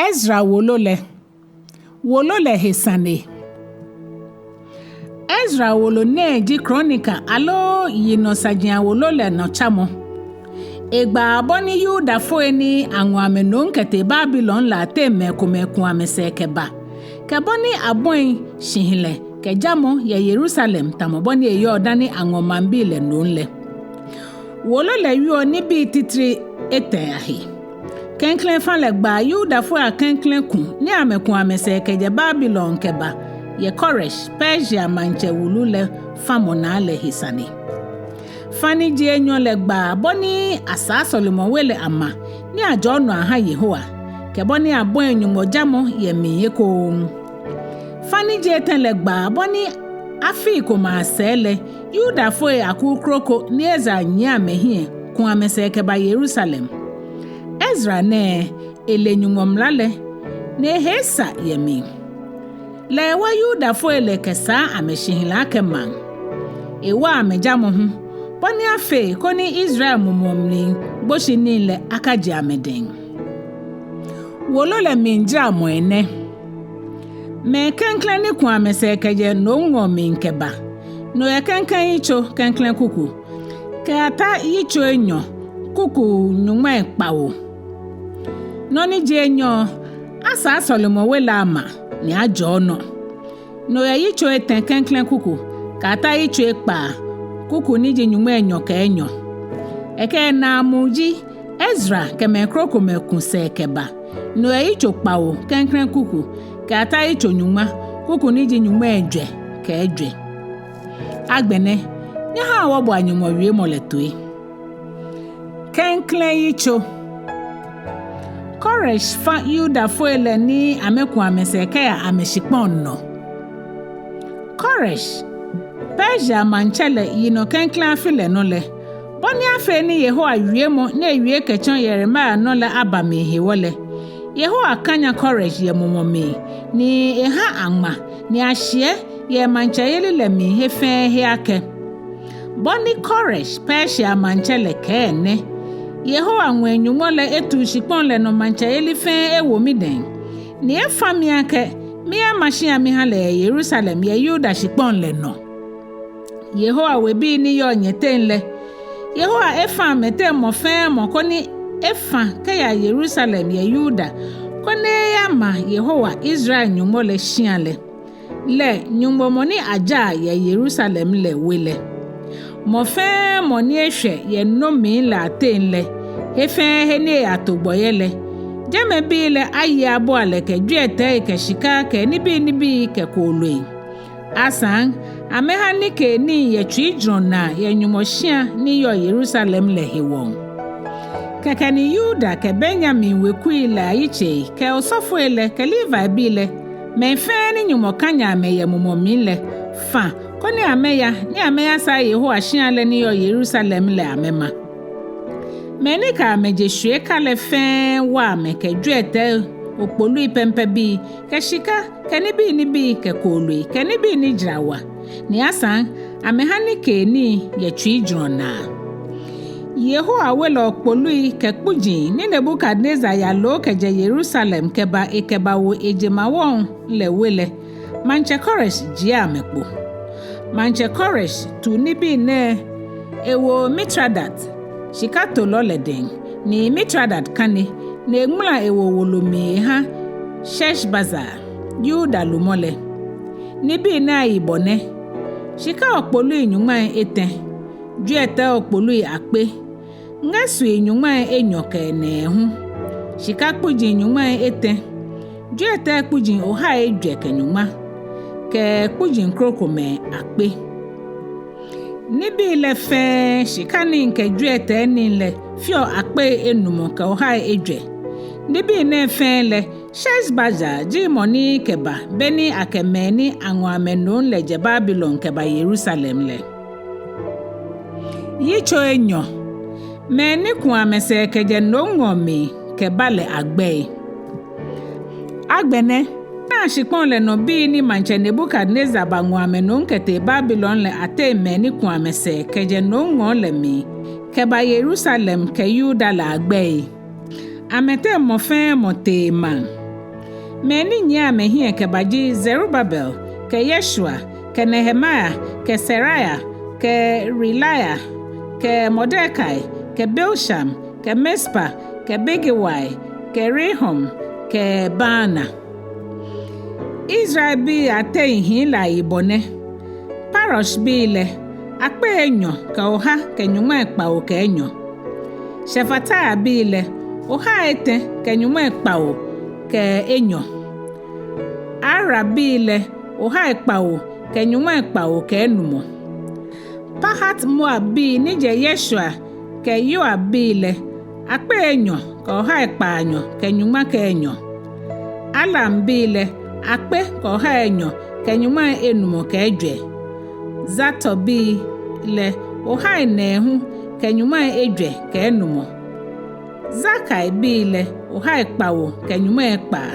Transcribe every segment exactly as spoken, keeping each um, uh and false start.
Ezra wolo lɛ. Wolo lɛ he sane. Ezra wolo nɛɛ ji Kronika aloo Yinɔsaji awolo lɛ nɔtsamɔ. Egbaa bɔ ni Yudafoi ni aŋɔ amɛ nom kɛtee Babilon lɛ ateŋ mɛi komɛi ku amɛsɛɛ kɛba, kɛ bɔ ni abɔi shihilɛ kɛ jamɔ yɛ Yerusalem tamɔ bɔ ni eyɔɔ dani aŋɔ maŋbii lɛ nom lɛ. Wolo lɛ wieɔ nibii titri etɛ ahe. Klɛŋklɛŋ fa lɛ gbaa Yudafoi aklɛŋklɛŋ ku ni amɛku amɛsɛɛ kɛjɛ Babilon kɛba yɛ Koresh, Persia maŋtsɛ wulu lɛ famɔ naa lɛ he sane. Fa ni ji enyɔ lɛ gbaa bɔ ni asaa sɔlemɔwe lɛ ama ni ajɔɔ nɔ aha Yehowa, kɛ bɔ ni abɔi Nyɔŋmɔ jamɔ yɛ mli ekoŋŋ. Fa ni ji etɛ lɛ gbaa bɔ ni afii komɛi asɛɛ lɛ Yudafoi akuu kroko ni Ezra nyiɛ amɛhiɛ ku amɛsɛɛ kɛba Yerusalem. Ezra nɛɛ, ele Nyɔŋmɔ mla lɛ, ni ehe esa yɛ mli. Lɛ ewa Yudafoi lɛ kɛ saa amɛshihilɛ akɛ maŋ. Ewa amɛjamɔ hu, bɔ ni afee koni Israel mumɔ mli gboshinii lɛ akaje amɛdɛŋ. Wolo lɛ mlijaramɔi nɛ. Mɛi klɛŋklɛŋ ni ku amɛsɛɛ kɛjɛ nomŋɔɔ mli kɛba. No yɛ klɛŋklɛŋ yitso, klɛŋklɛŋ kuku, kɛyata yitso enyɔ, kuku nyɔŋmai kpawo. Nɔ ni ji enyɔ, asaa sɔlemɔwe lɛ ama ni ajɔɔ nɔ. No yɛ yitso etɛ, klɛŋklɛŋ kuku, kɛyata yitso ekpaa, kuku ni ji nyɔŋmai enyɔ kɛ enyɔ. Ekɛ naamuu ji Ezra kɛ mɛi krokomɛi ku sɛɛ kɛba. No yɛ yitso kpawo, klɛŋklɛŋ kuku, kɛyata yitso nyɔŋma, kuku ni ji nyɔŋmai ejwɛ kɛ ejwɛ. Agbɛnɛ, nyɛhaa wɔboa Nyɔŋmɔ wiemɔ lɛ toi. Klɛŋklɛŋ yitso. Koresh fa Yudafoi lɛ ni amɛku amɛsɛɛ kɛya amɛshikpɔŋ nɔ. Koresh, Persia maŋtsɛ lɛ yinɔ klɛŋklɛŋ afi lɛ nɔ lɛ, bɔ ni afee ni Yehowa wiemɔ ni ewie kɛtsɔ Yeremia nɔ lɛ aba mli hewɔ lɛ, Yehowa kanya Koresh yɛ mumɔ mli, ni eha aŋma, ni ashiɛ yɛ maŋtsɛyeli lɛ mli he fɛɛ he akɛ: Bɔ ni Koresh, Persia maŋtsɛ lɛ kɛɛ nɛ: Yehowa ŋwɛi Nyɔŋmɔ lɛ etu shikpɔŋ lɛ nɔ maŋtsɛyeli fɛɛ ewo midɛŋ, ni efa mi akɛ miyama shia miha lɛ yɛ Yerusalem yɛ Yuda shikpɔŋ lɛ nɔ. Yehowa webii ni yɔɔ nyɛteŋ lɛ, Yehowa efa amɛteŋ mɔ fɛɛ mɔ koni efa kɛya Yerusalem yɛ Yuda, koni eyama Yehowa Israel Nyɔŋmɔ lɛ shia lɛ. Lɛ Nyɔŋmɔ mɔ ni ajaa yɛ Yerusalem lɛ we lɛ. Mɔ fɛɛ mɔ ni eshwɛ yɛ nomii lɛ ateŋ lɛ, he fɛɛ he ni eyato gbɔ yɛ lɛ, jɛmɛbii lɛ aye abua lɛ kɛ jwiɛtɛi kɛ shika kɛ nibii nibii kɛ kooloi. Asaŋ, amɛha nikeenii yɛ tsuijurɔ naa yɛ Nyɔŋmɔ shia ni yɔɔ Yerusalem lɛ hewɔ. Kɛkɛ ni Yuda kɛ Benyamin wekui lɛ ayitsei kɛ osɔfoi lɛ kɛ Levibii lɛ, mɛi fɛɛ ni Nyɔŋmɔ kanya amɛ yɛ mumɔ mli lɛ, fa koni amɛya ni amɛyasaa Yehowa shia lɛ ni yɔɔ Yerusalem lɛ amɛma. Mɛi ni kɛ amɛ je shwie ka lɛ fɛɛ wa amɛ kɛ jwiɛtɛi okpolui pɛmpɛbii kɛ shika kɛ nibii nibii kɛ kooloi kɛ nibii ni jara wa, ni asaŋ amɛha nikeenii yɛ tsuijurɔ naa. Yehowa we lɛ okpolui kɛ kpuji ni Nebukadnezar yalo kɛjɛ Yerusalem kɛba ekɛbawo ejemawɔŋ lɛ we lɛ, maŋtsɛ Koresh jie amɛ kpo. Maŋtsɛ Koresh tu nibii nɛɛ ewo Mitredat, shikatolɔ lɛ dɛŋ, ni Mitredat kane, ni eŋmala ewo wolo mli eha Sheshbazar, Yuda lumɔ lɛ. Nibii nɛɛ ayibɔ nɛ: shika okpolui nyɔŋmai etɛ, jwiɛtɛi okpolui akpe, ŋɛsui nyɔŋmai enyɔ kɛ nɛɛhu, shika kpuji nyɔŋmai etɛ, jwiɛtɛi kpuji ohai ejwɛ kɛ nyɔŋma, kɛ kpuji krokomɛi akpe. Nibii lɛ fɛɛ, shika nii kɛ jwiɛtɛi nii lɛ, feɔ akpei enumɔ kɛ ohai ejwɛ. Nibii nɛɛ fɛɛ lɛ, Sheshbazar ji mɔ ni kɛba beni akɛ mɛi ni aŋɔ amɛ nom lɛ jɛ Babilon kɛba Yerusalem lɛ. Yitso enyɔ. Mɛi ni ku amɛsɛɛ kɛjɛ nomŋɔɔ mli kɛba lɛ agbɛi. Agbɛnɛ, naa shikpɔŋ lɛ nɔ bii ni maŋtsɛ Nebukadnezar baŋɔ amɛ nom kɛtee Babilon lɛ ateŋ mɛi ni ku amɛsɛɛ kɛjɛ nomŋɔɔ lɛ mli kɛba Yerusalem kɛ Yuda lɛ agbɛi. Amɛteŋ mɔ fɛɛ mɔ tee maŋ, Mɛi ni nyiɛ amɛhiɛ kɛba ji Zerubabel, kɛ Yeshua, kɛ Nehemia, kɛ Seraia, kɛ Reelaia, kɛ Mɔdekai, kɛ Bilshan, kɛ Mispar, kɛ Bigewai, kɛ Rehum, kɛ Baana. Israelbii ateŋ hii lɛ ayibɔ nɛ: Paroshbii lɛ: akpei enyɔ kɛ oha kɛ nyɔŋmai kpawo kɛ enyɔ. Shefatiabii lɛ: ohai etɛ kɛ nyɔŋmai kpawo kɛ enyɔ. Arbii lɛ: ohai kpawo kɛ nyɔŋmai kpawo kɛ enumɔ. Pahat-Moabbii ni jɛ Yeshua kɛ Yoabbii lɛ: akpei enyɔ kɛ ohai kpaanyɔ kɛ nyɔŋma kɛ enyɔ. Elambii lɛ: akpe kɛ ohai enyɔ kɛ nyɔŋmai enumɔ kɛ ejwɛ. Zatubii lɛ: ohai nɛɛhu kɛ nyɔŋmai ejwɛ kɛ enumɔ. Zakaibii lɛ: ohai kpawo kɛ nyɔŋmai ekpaa.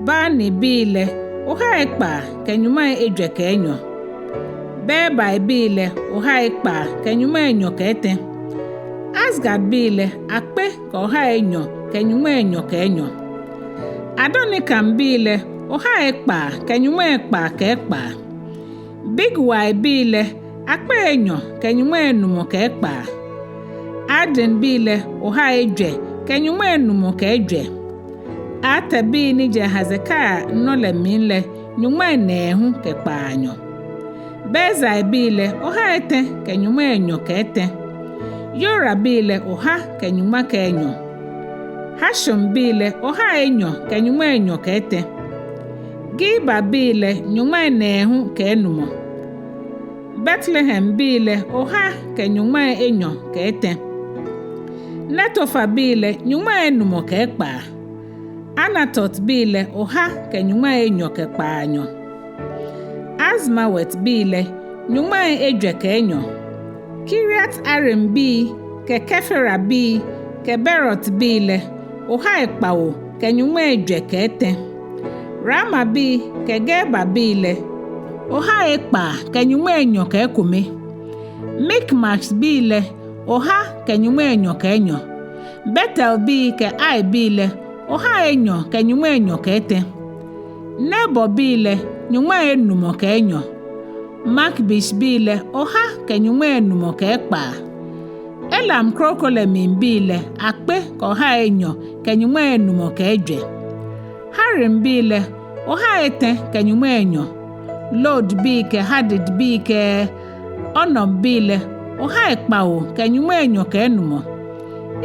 Banibii lɛ: ohai ekpaa kɛ nyɔŋmai ejwɛ kɛ enyɔ. Bebaibii lɛ: ohai ekpaa kɛ nyɔŋmai enyɔ kɛ etɛ. Azgadbii lɛ: akpe kɛ ohai enyɔ kɛ nyɔŋmai enyɔ kɛ enyɔ. Adonikambii lɛ: ohai ekpaa kɛ nyɔŋmai ekpaa kɛ ekpaa. Bigewaibii lɛ: akpei enyɔ kɛ nyɔŋmai enumɔ kɛ ekpaa. Adinbii lɛ: ohai ejwɛ kɛ nyɔŋmai enumɔ kɛ ejwɛ. Aterbii ni jɛ Hezekia nɔ lɛ mli lɛ: nyɔŋmai nɛɛhu kɛ kpaanyɔ. Bezaibii lɛ: ohai etɛ kɛ nyɔŋmai enyɔ kɛ etɛ. Yorabii lɛ: oha kɛ nyɔŋma kɛ enyɔ. Hashumbii lɛ: ohai enyɔ kɛ nyɔŋmai enyɔ kɛ etɛ. Gibarbii lɛ: nyɔŋmai nɛɛhu kɛ enumɔ. Betlehembii lɛ: oha kɛ nyɔŋmai enyɔ kɛ etɛ. Netofabii lɛ: nyɔŋmai enumɔ kɛ ekpaa. Anatotbii lɛ: oha kɛ nyɔŋmai enyɔ kɛ kpaanyɔ. Azmawetbii lɛ: nyɔŋmai ejwɛ kɛ enyɔ. Kiriat-Arimbii kɛ Kefirabii kɛ Beerotbii lɛ: ohai kpawo kɛ nyɔŋmai ejwɛ kɛ etɛ. Ramabii kɛ Gebabii lɛ: ohai ekpaa kɛ nyɔŋmai enyɔ kɛ ekome. Mikmasbii lɛ: oha kɛ nyɔŋmai enyɔ kɛ enyɔ. Betelbii kɛ Aibii lɛ: ohai enyɔ kɛ nyɔŋmai enyɔ kɛ etɛ. Nebobii lɛ: nyɔŋmai enumɔ kɛ enyɔ. Magbishbii lɛ: oha kɛ nyɔŋmai enumɔ kɛ ekpaa. Elam kroko lɛ mli bii lɛ: akpe kɛ ohai enyɔ kɛ nyɔŋmai enumɔ kɛ ejwɛ. Harimbii lɛ: ohai etɛ kɛ nyɔŋmai enyɔ. Lodbii kɛ Hadidbii kɛ Onombii lɛ: ohai kpawo kɛ nyɔŋmai enyɔ kɛ enumɔ.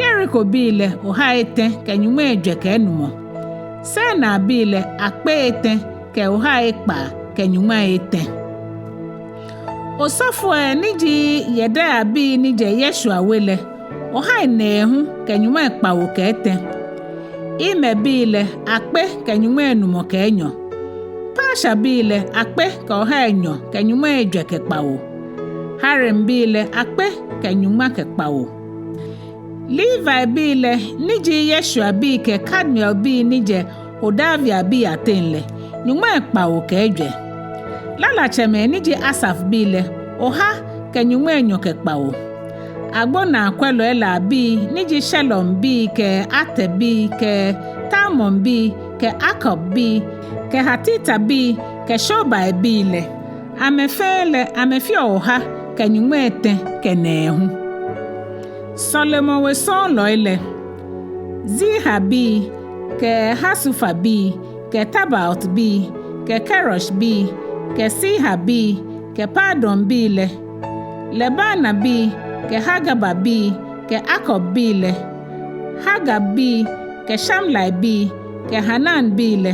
Yerikobii lɛ: ohai etɛ kɛ nyɔŋmai ejwɛ kɛ enumɔ. Senabii lɛ: akpei etɛ kɛ ohai ekpaa kɛ nyɔŋmai etɛ. Osɔfoi ni ji Yedaiabii ni jɛ Yeshua we lɛ: ohai nɛɛhu kɛ nyɔŋmai kpawo kɛ etɛ. Imerbii lɛ: akpe kɛ nyɔŋmai enumɔ kɛ enyɔ. Pashurbii lɛ: akpe kɛ ohai enyɔ kɛ nyɔŋmai ejwɛ kɛ kpawo. Harimbii lɛ: akpe kɛ nyɔŋma kɛ kpawo. Levibii lɛ ni ji Yeshuabii kɛ Kadmielbii ni jɛ Hodaviabii ateŋ lɛ: nyɔŋmai kpawo kɛ ejwɛ. Lalatsɛmɛi ni ji Asafbii lɛ: oha kɛ nyɔŋmai enyɔ kɛ kpawo. Agbonaakwɛlɔi lɛ abii ni ji Shalumbii kɛ Aterbii kɛ Talmonbii kɛ Akubbii kɛ Hatitabii kɛ Shobaibii lɛ: amɛ fɛɛ lɛ amɛfeɔ oha kɛ nyɔŋmai etɛ kɛ nɛɛhu. Sɔlemɔ we sɔɔlɔi lɛ: Zihabii kɛ Hasufabii kɛ Tabaotbii kɛ Keroshbii kɛ Siahabii kɛ Padonbii lɛ: Lebanabii kɛ Hagababii kɛ Akubbii lɛ: Hagabbii kɛ Shamlaibii kɛ Hananbii lɛ: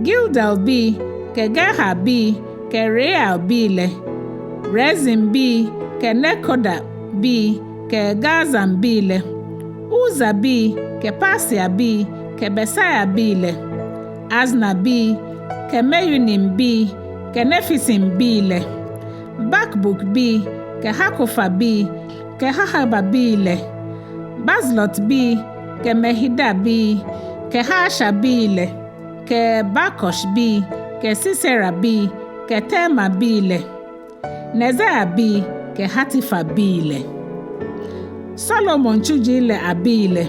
Gidelbii kɛ Gaharbii kɛ Reaiabii lɛ: Rezinbii kɛ Nekodabii kɛ Gazambii lɛ: Uzabii kɛ Paseabii kɛ Besaibii lɛ: Asnabii kɛ Meunimbii kɛ Nefisimbii lɛ: Bakbukbii kɛ Hakufabii kɛ Harhurbii lɛ: Bazlutbii kɛ Mehidabii kɛ Harshabii lɛ kɛ Barkoshbii kɛ Siserabii kɛ Temabii lɛ: Nezaiabii kɛ Hatifabii lɛ. Solomon tsuji lɛ abii lɛ: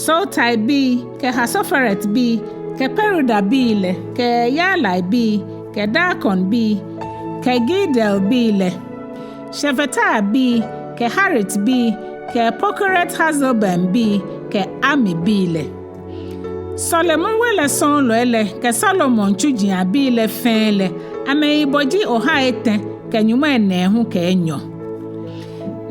Sotaibii kɛ Hasoferetbii kɛ Perida bii lɛ, kɛ Yaalai bii, kɛ Darkon bii, kɛ Giddel bii lɛ, Shefatia bii, kɛ Harit bii, kɛ Pokeret-Hazebaim bii, kɛ Ami bii lɛ. Sɔlemɔ we lɛ sɔɔlɔi lɛ kɛ Solomon tsuji abii lɛ fɛɛ lɛ, amɛyibɔ ji ohai etɛ kɛ nyɔŋmai nɛɛhu kɛ enyɔ.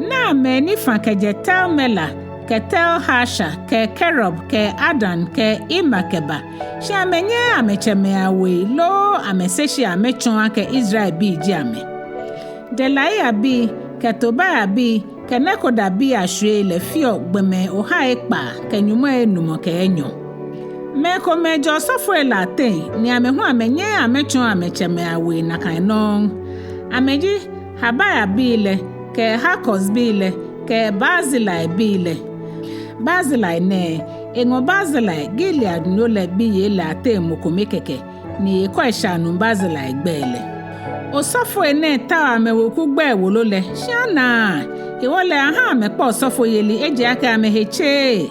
Naa mɛi ni fã kɛjɛ Tel-Mela kɛ Tel-Harsha kɛ Kerub kɛ Adan kɛ Imer kɛba, shi amɛnyɛɛɛ amɛtsɛmɛi awei loo amɛseshi amɛtsɔɔ akɛ Israelbii ji amɛ. Delaia bii kɛ Tobia bii kɛ Nekoda bii ashwiei lɛ feɔ gbɔmɛi ohai ekpaa kɛ nyɔŋmai enumɔ kɛ enyɔ. Mɛi komɛi jɛ osɔfoi lɛ ateŋ ni amɛ hu amɛnyɛɛɛ amɛtsɔɔ amɛtsɛmɛi awei nakai nɔŋŋ. Amɛji Habaia bii lɛ, kɛ Hakoz bii lɛ, kɛ Barzilai bii lɛ. Barzilai nɛɛ, eŋɔ Barzilai, Gileadnyo lɛ biyei lɛ ateŋ mɔ kome kɛkɛ, ni ekɔ eshaanuu Barzilai gbɛi lɛ. Osɔfoi nɛɛ taoɔ amɛweku gbɛi wolo lɛ, shi anaaa, hewɔ lɛ ahã amɛkpa osɔfoyeli, ejaakɛ amɛhe tseee.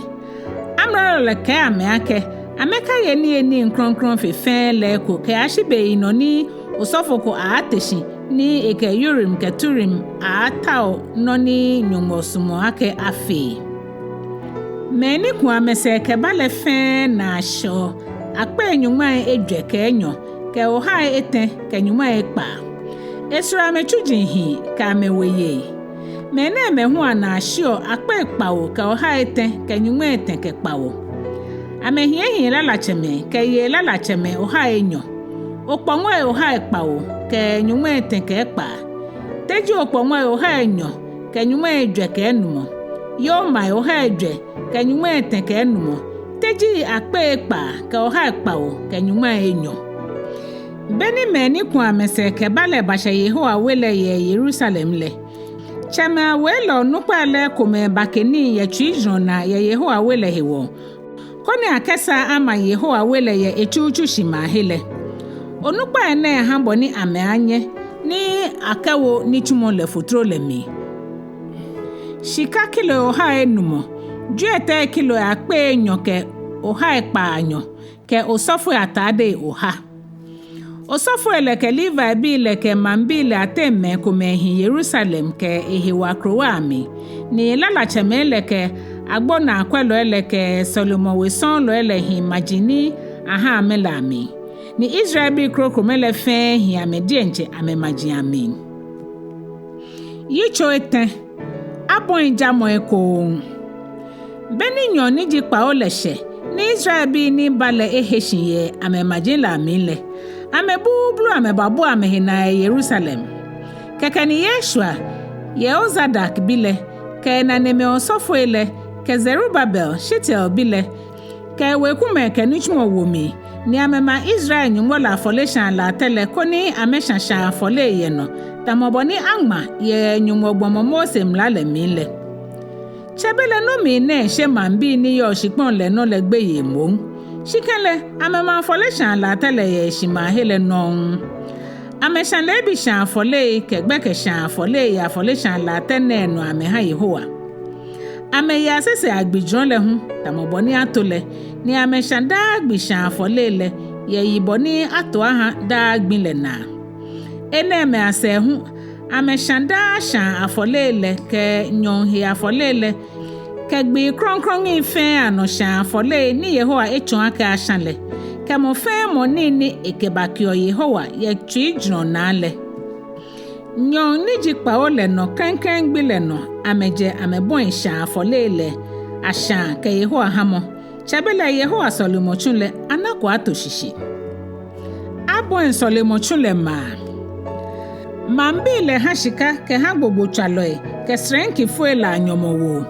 Amralo lɛ kɛɛ amɛ akɛ amɛkaye niyenii krɔŋkrɔŋ fe fɛɛ lɛ eko kɛyashi beyinɔ ni osɔfo ko aaate shi ni ekɛ Urim kɛ Tumim aaatao nɔ ni Nyɔŋmɔ sumɔɔ akɛ afee. Mɛi ni ku amɛsɛɛ kɛba lɛ fɛɛ naa shɛɔ akpei nyɔŋmai ejwɛ kɛ enyɔ kɛ ohai etɛ kɛ nyɔŋmai ekpaa. Esoro amɛtsuji hii kɛ amɛweyei. Mɛnɛɛmɛi hu anaa shiɔ akpei kpawo kɛ ohai etɛ kɛ nyɔŋmai etɛ kɛ kpawo. Amɛhiɛ hii lalatsɛmɛi kɛ yei lalatsɛmɛi ohai enyɔ, okpɔŋɔi ohai kpawo kɛ nyɔŋmai etɛ kɛ ekpaa, teji okpɔŋɔi ohai enyɔ kɛ nyɔŋmai ejwɛ kɛ enumɔ, yomai ohai ejwɛ kɛ nyɔŋmai etɛ kɛ enumɔ, teji akpei ekpaa kɛ ohai kpawo kɛ nyɔŋmai enyɔ. Beni mɛi ni ku amɛsɛɛ kɛba lɛ bashɛ Yehowa we lɛ yɛ Yerusalem lɛ, tsɛmɛi awei lɛ onukpai lɛ komɛi bake nii yɛ tsuijurɔ naa yɛ Yehowa we lɛ hewɔ, koni akɛsaa ama Yehowa we lɛ yɛ etsutsu shimaahe lɛ. Onukpai nɛɛ hã bɔ ni amɛaanyɛ ni akɛwo nitsumɔ lɛ fotro lɛ mli: shika kilo ohai enumɔ, jwiɛtɛi kilo akpei enyɔ kɛ ohai kpaanyɔ, kɛ osɔfoi atadei oha. Osɔfoi lɛ kɛ Levibii lɛ kɛ maŋbii lɛ ateŋ mɛi komɛi hi Yerusalem kɛ ehewɔ akrowai amli, ni lalatsɛmɛi lɛ kɛ agbonaakwɛlɔi lɛ kɛ Sɔlemɔ we sɔɔlɔi lɛ hi maji ni ahã amɛ lɛ amli, ni Israelbii krokomɛi lɛ fɛɛ hi amɛ diɛŋtsɛ amɛmaji amli. Yitso etɛ. Abɔi jamɔ ekoŋŋ. Beni nyɔɔŋ ni ji kpawo lɛ shɛ, ni Israelbii ni ba lɛ ehe shi yɛ amɛmaji lɛ amli lɛ, amɛ bluublu amɛbabua amɛhe naa yɛ Yerusalem. Kɛkɛ ni Yeshua, Yehozadak bi lɛ, kɛ enanemɛi osɔfoi lɛ, kɛ Zerubabel, Shealtiel bi lɛ, kɛ ewekumɛi kɛ nitsumɔ wo mli, ni amɛma Israel Nyɔŋmɔ lɛ afɔleshaa latɛ lɛ koni amɛshã shaa afɔlei yɛ nɔ, tamɔ bɔ ni aŋma yɛ Nyɔŋmɔ gbɔmɔ Mose mla lɛ mli lɛ. Tsɛbelɛ nomii nɛɛ she maŋbii ni yɔɔ shikpɔŋ lɛ nɔ lɛ gbeyei moŋ. Shi kɛlɛ, amɛma afɔleshaa latɛ lɛ yɛ eshimaahe lɛ nɔŋŋ. Amɛshã leebi shaa afɔlei kɛ gbɛkɛ shaa afɔlei yɛ afɔleshaa latɛ nɛɛ nɔ amɛhã Yehowa. Amɛye asesei agbijurɔ lɛ hu, tamɔ bɔ ni ato lɛ, ni amɛshã daa gbi shaa afɔlei lɛ yɛ yibɔ ni ato ahã daa gbi lɛ naa. Enɛɛmɛi asɛɛ hu, amɛshã daa shaa afɔlei lɛ kɛ nyɔɔŋ hee afɔlei lɛ, kɛ gbii krɔŋkrɔŋi fɛɛ anɔ shaa afɔlei ni Yehowa etsɔɔ akɛ ashã lɛ, kɛ mɔ fɛɛ mɔ nii ni ekɛbakeɔ Yehowa yɛ tsuijurɔ naa lɛ. Nyɔɔŋ ni ji kpawo lɛ nɔ klɛŋklɛŋ gbi lɛ nɔ amɛjɛ amɛbɔi shaa afɔlei lɛ ashaa kɛ Yehowa hamɔ. Tsɛbelɛ Yehowa sɔlemɔtsu lɛ anako ato shishi. Abɔi sɔlemɔtsu lɛ maa. Maŋbii lɛ hã shika kɛhã gbogbotswalɔi kɛ srɛnkifoi lɛ anyɔmɔwoo.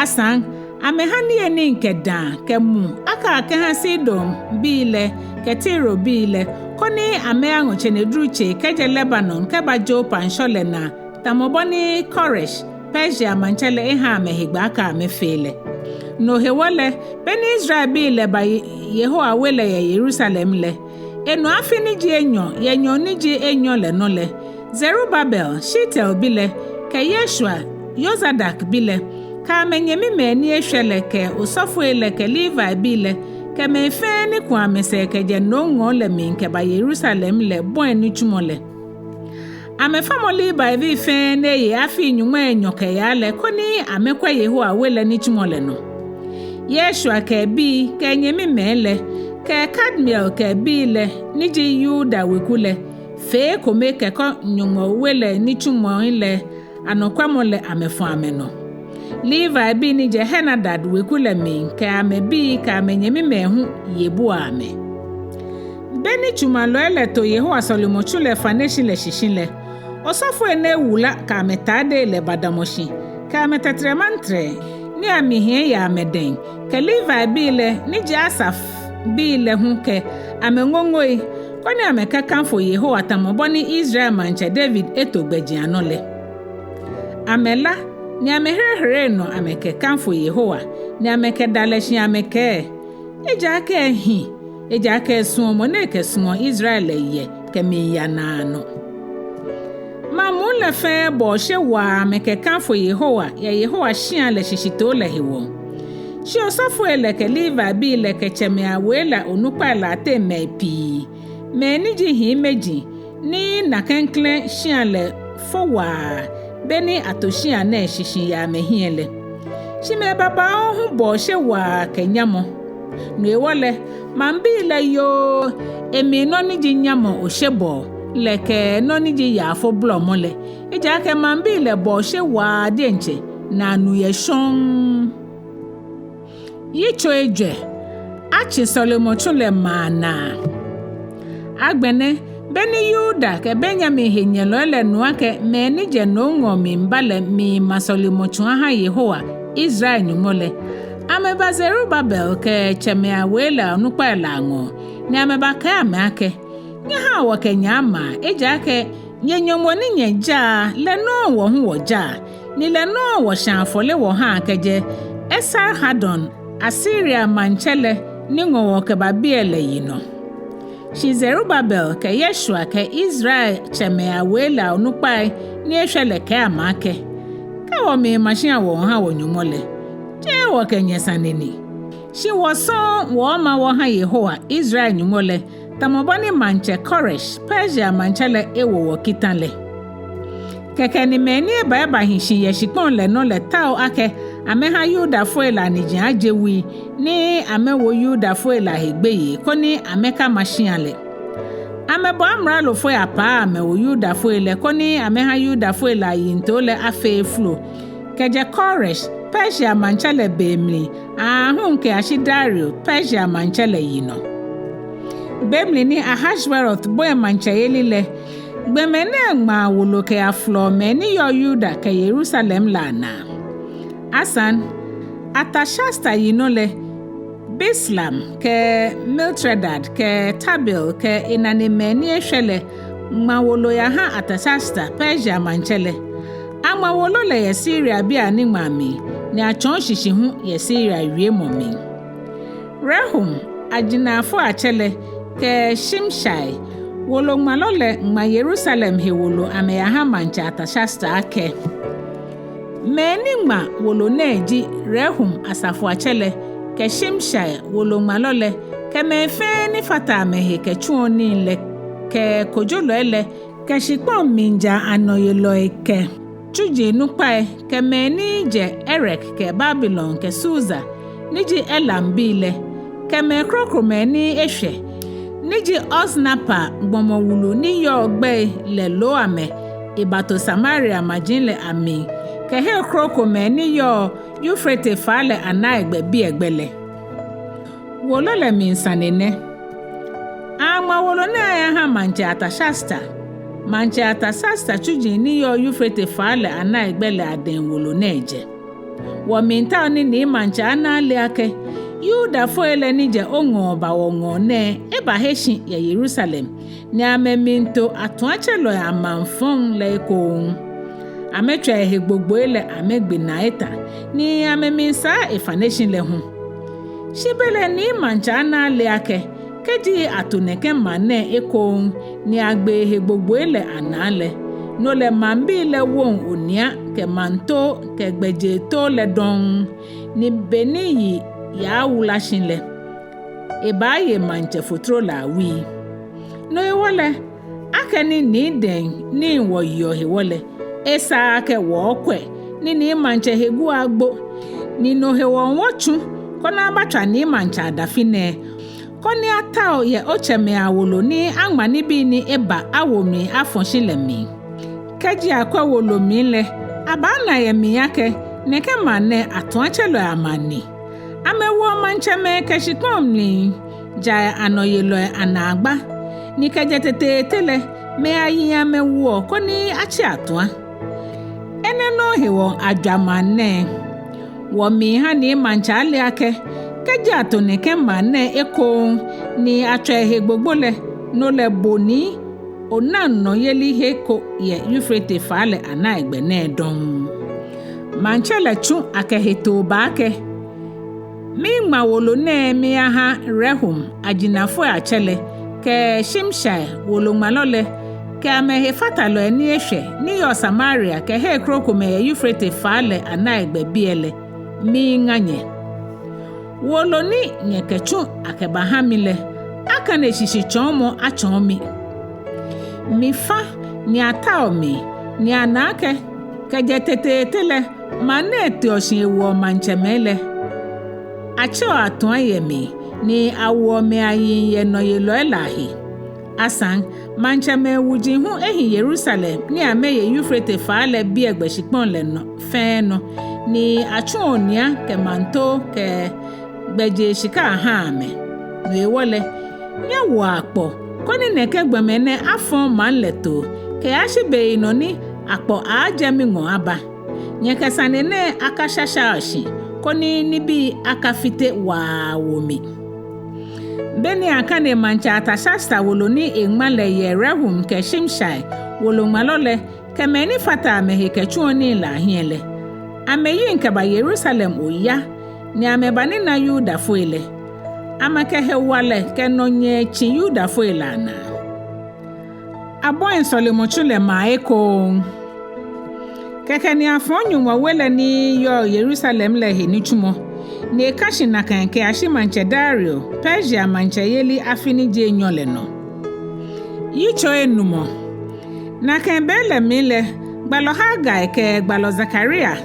Asaŋ, amɛhã niyenii kɛ dãa kɛ mu akɛ akɛhã Sidonbii lɛ kɛ Tirobii lɛ, koni amɛyaŋɔ tsenedru tsei kɛjɛ Lebanon kɛba Yopa ŋshɔ lɛ naa, tamɔ bɔ ni Koresh, Persia maŋtsɛ lɛ, ehã amɛ hegbɛ akɛ amɛfee lɛ. No hewɔ lɛ, beni Israelbii lɛ ba Ye-, Yehowa we lɛ yɛ Yerusalem lɛ, enɔ afi ni ji enyɔ yɛ nyɔɔŋ ni ji enyɔ lɛ nɔ lɛ, Zerubabel, Shealtiel bi lɛ, kɛ Yeshua, Yozadak bi lɛ, kɛ amɛnyɛmimɛi ni eshwɛ lɛ kɛ osɔfoi lɛ kɛ Levibii lɛ, kɛ mɛi fɛɛ ni ku amɛsɛɛ kɛjɛ nomŋɔɔ lɛ mli kɛba Yerusalem lɛ bɔi nitsumɔ lɛ. Amɛfamɔ Levibii fɛɛ ni eye afii nyɔŋmai enyɔ kɛyaa lɛ koni amɛkwɛ Yehowa we lɛ nitsumɔ lɛ nɔ. Yeshua kɛ ebii kɛ enyɛmimɛi lɛ, kɛ Kadmiel kɛ ebii lɛ ni ji Yuda weku lɛ, fee ekome kɛkɔ Nyɔŋmɔ we lɛ nitsumɔi lɛ anɔkwɛmɔ lɛ amɛfɔ̃ amɛnɔ. Levibii ni jɛ Henadad weku lɛ mli kɛ amɛbii kɛ amɛnyɛmimɛi hu ye bua amɛ. Beni tsumalɔi lɛ to Yehowa sɔlemɔtsu lɛ faneshi lɛ shishi lɛ, osɔfoi ni ewula kɛ amɛtadei lɛ badamɔ shi kɛ amɛtɛtrɛmantrɛi ni amɛhiɛ yɛ amɛdɛŋ, kɛ Levibii lɛ ni ji Asaf bii lɛ hu kɛ amɛŋoŋoi, koni amɛkɛkamfo Yehowa tamɔ bɔ ni Israel maŋtsɛ David eto gbɛjianɔ lɛ. Amɛla ni amɛherehere enɔ amɛkɛkamfo Yehowa, ni amɛkɛda lɛ shi amɛkɛɛ: Ejaakɛ ehi, ejaakɛ esuɔmɔ ni ekɛsumɔɔ Israel lɛ yɛ kɛmiiya naanɔ. Maŋ muu lɛ fɛɛ bɔ oshe waa amɛkɛkamfo Yehowa yɛ Yehowa shia lɛ shishitoo lɛ hewɔ. Shi osɔfoi lɛ kɛ Levibii lɛ kɛ tsɛmɛi awei lɛ onukpai lɛ ateŋ mɛi pii, mɛi ni ji hiimeji ni na klɛŋklɛŋ shia lɛ fo waa beni ato shia nɛɛ shishi yɛ amɛhiɛ lɛ. Shi mɛi babaoo hu bɔ oshe waa kɛ nyamɔ. No hewɔ lɛ, maŋbii lɛ yooo emli nɔ ni ji nyamɔ oshebɔɔ lɛ kɛ nɔ ni ji yaafo blɔmɔ lɛ, ejaakɛ maŋbii lɛ bɔ oshe waa diɛŋtsɛ ni anu yɛ shɔŋŋ. Yitso ejwɛ. Atsi sɔlemɔtsu lɛ maa naa. Agbɛnɛ, beni Yuda kɛ Benyamin henyɛlɔi lɛ nu akɛ mɛi ni jɛ nomŋɔɔ miiba lɛ miima sɔlemɔtsu aha Yehowa, Israel Nyɔŋmɔ lɛ, amɛba Zerubabel kɛ tsɛmɛi awei lɛ onukpai lɛ aŋɔɔ, ni amɛbakɛɛ amɛ akɛ: Nyɛhaa wɔkɛ nyɛ amaa, ejaakɛ nyɛ Nyɔŋmɔ ni nyɛjaa lɛ nɔŋŋ wɔ hu wɔjaa, ni lɛ nɔŋŋ wɔshãa afɔle wɔhaa kɛjɛ Esar-Hadon, Asiria maŋtsɛ lɛ ni ŋɔ wɔ kɛba biɛ lɛ yinɔ. Shi Zerubabel kɛ Yeshua kɛ Israel tsɛmɛi awei lɛ onukpai ni eshwɛ lɛ kɛɛ amɛ akɛ: Kɛ wɔmiima shia wɔha wɔ-Nyɔŋmɔ lɛ, jeee wɔkɛ nyɛ sane ni. Shi wɔ sɔŋŋ wɔɔma wɔha Yehowa, Israel Nyɔŋmɔ lɛ, tamɔ bɔ ni maŋtsɛ Koresh, Persia maŋtsɛ lɛ, ewo wɔ kita lɛ. Kɛkɛ ni mɛi ni eba ebahi shi yɛ shikpɔŋ lɛ nɔ lɛ tao akɛ amɛha Yudafoi lɛ aniji aje wui, ni amɛwo Yudafoi lɛ ahe gbeyei, koni amɛkama shia lɛ. Amɛbɔ amralofoi apaa amɛwo Yudafoi lɛ, koni amɛha Yudafoi lɛ ayiŋtoo lɛ afee efolo, kɛjɛ Koresh, Persia maŋtsɛ lɛ, be mli aahu kɛyashi Dario, Persia maŋtsɛ lɛ, yinɔ. Be mli ni Ahashwerosh bɔi maŋtsɛyeli lɛ, gbɔmɛi nɛɛ ŋmaa wolo kɛyafolɔɔ mɛi ni yɔɔ Yuda kɛ Yerusalem lɛ anaa. Asaŋ, Artashasta yinɔ lɛ, Bislam kɛ Mitredat kɛ Tabeel kɛ enanemɛi ni eshwɛ lɛ ŋma wolo yaha Artashasta, Persia maŋtsɛ lɛ. Aŋma wolo lɛ yɛ Siriabii aniŋmaa mli, ni atsɔɔ shishi hu yɛ Siria wiemɔ mli. Rehum, ajinafoi atsɛ lɛ, kɛ Shimshai, woloŋmalɔ lɛ, ŋma Yerusalem he wolo amɛyaha maŋtsɛ Artashasta akɛ: Mɛi ni ŋma wolo nɛɛ ji Rehum, asafoatsɛ lɛ, kɛ Shimshai, woloŋmalɔ lɛ, kɛ mɛi fɛɛ ni fata amɛhe kɛtsuɔ nii lɛ, kɛ kojolɔi lɛ, kɛ shikpɔŋ mlijaa anɔyelɔi kɛ tsuji nukpai, kɛ mɛi ni jɛ Erek kɛ Babilon kɛ Susa, ni ji Elambii lɛ, kɛ mɛi krokomɛi ni eshwɛ, ni ji Osnapar gbɔmɔ wulu ni yɔɔ gbɛi lɛ loo amɛ ebato Samaria maji lɛ amli, kɛ hei krokomɛi ni yɔɔ Eufrate faa lɛ anaigbɛ biɛgbɛ lɛ. Wolo lɛ mli sane nɛ. Aŋma wolo nɛɛ ayaha maŋtsɛ Artashasta. Maŋtsɛ Artashasta tsuji ni yɔɔ Eufrate faa lɛ anaigbɛ lɛ adɛŋ wolo nɛɛ jɛ. Wɔmiitao ni Nii Maŋtsɛ ana ale akɛ Yudafoi lɛ ni jɛ oŋɔɔ ba wɔŋɔɔ nɛɛ ebahe shi yɛ Yerusalem, ni amɛmiito atuatselɔi amaŋfɔŋ lɛ ekoŋŋ. Amɛtswa ehe gbogboi lɛ amɛgbe naa eta, ni amɛmiisaa efaneshi lɛ hu. Shi belɛ Nii Maŋtsɛ ana ale akɛ kɛji ato nɛkɛ maŋ nɛɛ ekoŋŋ ni agbe ehe gbogboi lɛ anaa lɛ, no lɛ maŋbii lɛ woŋ onia kɛ maŋtoo kɛ gbɛjetoo lɛ dɔŋŋ, ni be ni yi yaawula shi lɛ, ebaaye maŋtsɛ fotro lɛ awui. No hewɔ lɛ, akɛni Nii dɛŋ nii wɔyeɔ hewɔ lɛ, esaaa akɛ wɔɔkwɛ ni Nii maŋtsɛ he guɔ agbo, ni no hewɔ wɔtsu koni abatswa Nii maŋtsɛ adafi nɛɛ, koni atao yɛ otsɛmɛi awolo ni aŋma nibii ni eba awo mli afɔ shi lɛ mli. Kɛji akwɛ wolo mli lɛ, abaana yɛ mli akɛ nɛkɛ maŋ nɛɛ atuatselɔi amaŋ ni. Amɛwoɔ maŋtsɛmɛi kɛ shikpɔŋ mli jai anɔyelɔi anaagba, ni kɛjɛ teteete lɛ, mɛi ayiŋ amɛwoɔ koni atse atua. Enɛ nɔŋŋ hewɔ ajwa maŋ nɛɛ. Wɔmiiha Nii maŋtsɛ ale akɛ, kɛji ato nɛkɛ maŋ nɛɛ ekoŋŋ ni atswa ehe gbogbo lɛ, no lɛ bo ni onaŋ nɔyeli he ko yɛ Eufrate faa lɛ anaigbɛ nɛɛ dɔŋŋ. Maŋtsɛ lɛ tsu akɛ hetoo ba akɛ, miŋma wolo nɛɛ miyaha Rehum ajinafoi atsɛ lɛ, kɛ Shimshai woloŋmalɔ lɛ, kɛ amɛhefatalɔi ni eshwɛ ni yɔɔ Samaria kɛ hei krokomɛi yɛ Eufrate faa lɛ anaigbɛ biɛ lɛ, miiŋa nyɛ. Wolo ni nyɛkɛtsu akɛbaha mi lɛ, akane shishitsɔɔmɔ atsɔɔ mi. Mifa ni atao mi, ni ana akɛ, kɛjɛ teteete lɛ, maŋ nɛɛ teɔ shi ewoɔ maŋtsɛmɛi lɛ. Atseɔ atua yɛ mli, ni awoɔ mɛi ayiŋ yɛ nɔyelɔi lɛ ahe. Asaŋ, maŋtsɛmɛi wuji hu ehi Yerusalem ni amɛye Eufrate faa lɛ biɛgbɛ shikpɔŋ lɛ nɔ fɛɛ nɔ, ni atsuɔ onia kɛ maŋtoo kɛ gbɛjee shika ahaa amɛ. No hewɔ lɛ, nyɛwoa akpɔ koni nɛkɛ gbɔmɛi nɛɛ afɔŋ maŋ lɛ too kɛyashi beyinɔ ni akpɔ aaajɛ miŋɔɔ aba. Nyɛkɛ sane nɛɛ akashashaa shi koni nibii akafite waa awo mi. Beni akane maŋtsɛ Artashasta wolo ni eŋma lɛ yɛ Rehum kɛ Shimshai woloŋmalɔ lɛ kɛ mɛi ni fata amɛhe kɛtsuɔ nii lɛ ahiɛ lɛ, amɛyiŋ kɛba Yerusalem oya ni amɛbanina Yudafoi lɛ. Amɛkɛ hewalɛ kɛ nɔnyɛɛ tsi Yudafoi lɛ anaa. Abɔi sɔlemɔtsu lɛ maa ekoŋŋ. Kɛkɛ ni afɔ̃ Nyɔŋmɔ we lɛ ni yɔɔ Yerusalem lɛ he nitsumɔ, ni eka shi nakai kɛyashi maŋtsɛ Dario, Persia maŋtsɛyeli afi ni ji enyɔ lɛ nɔ. Yitso enumɔ. Nakai be lɛ mli lɛ, gbalɔ Hagai kɛ gbalɔ Zakaria,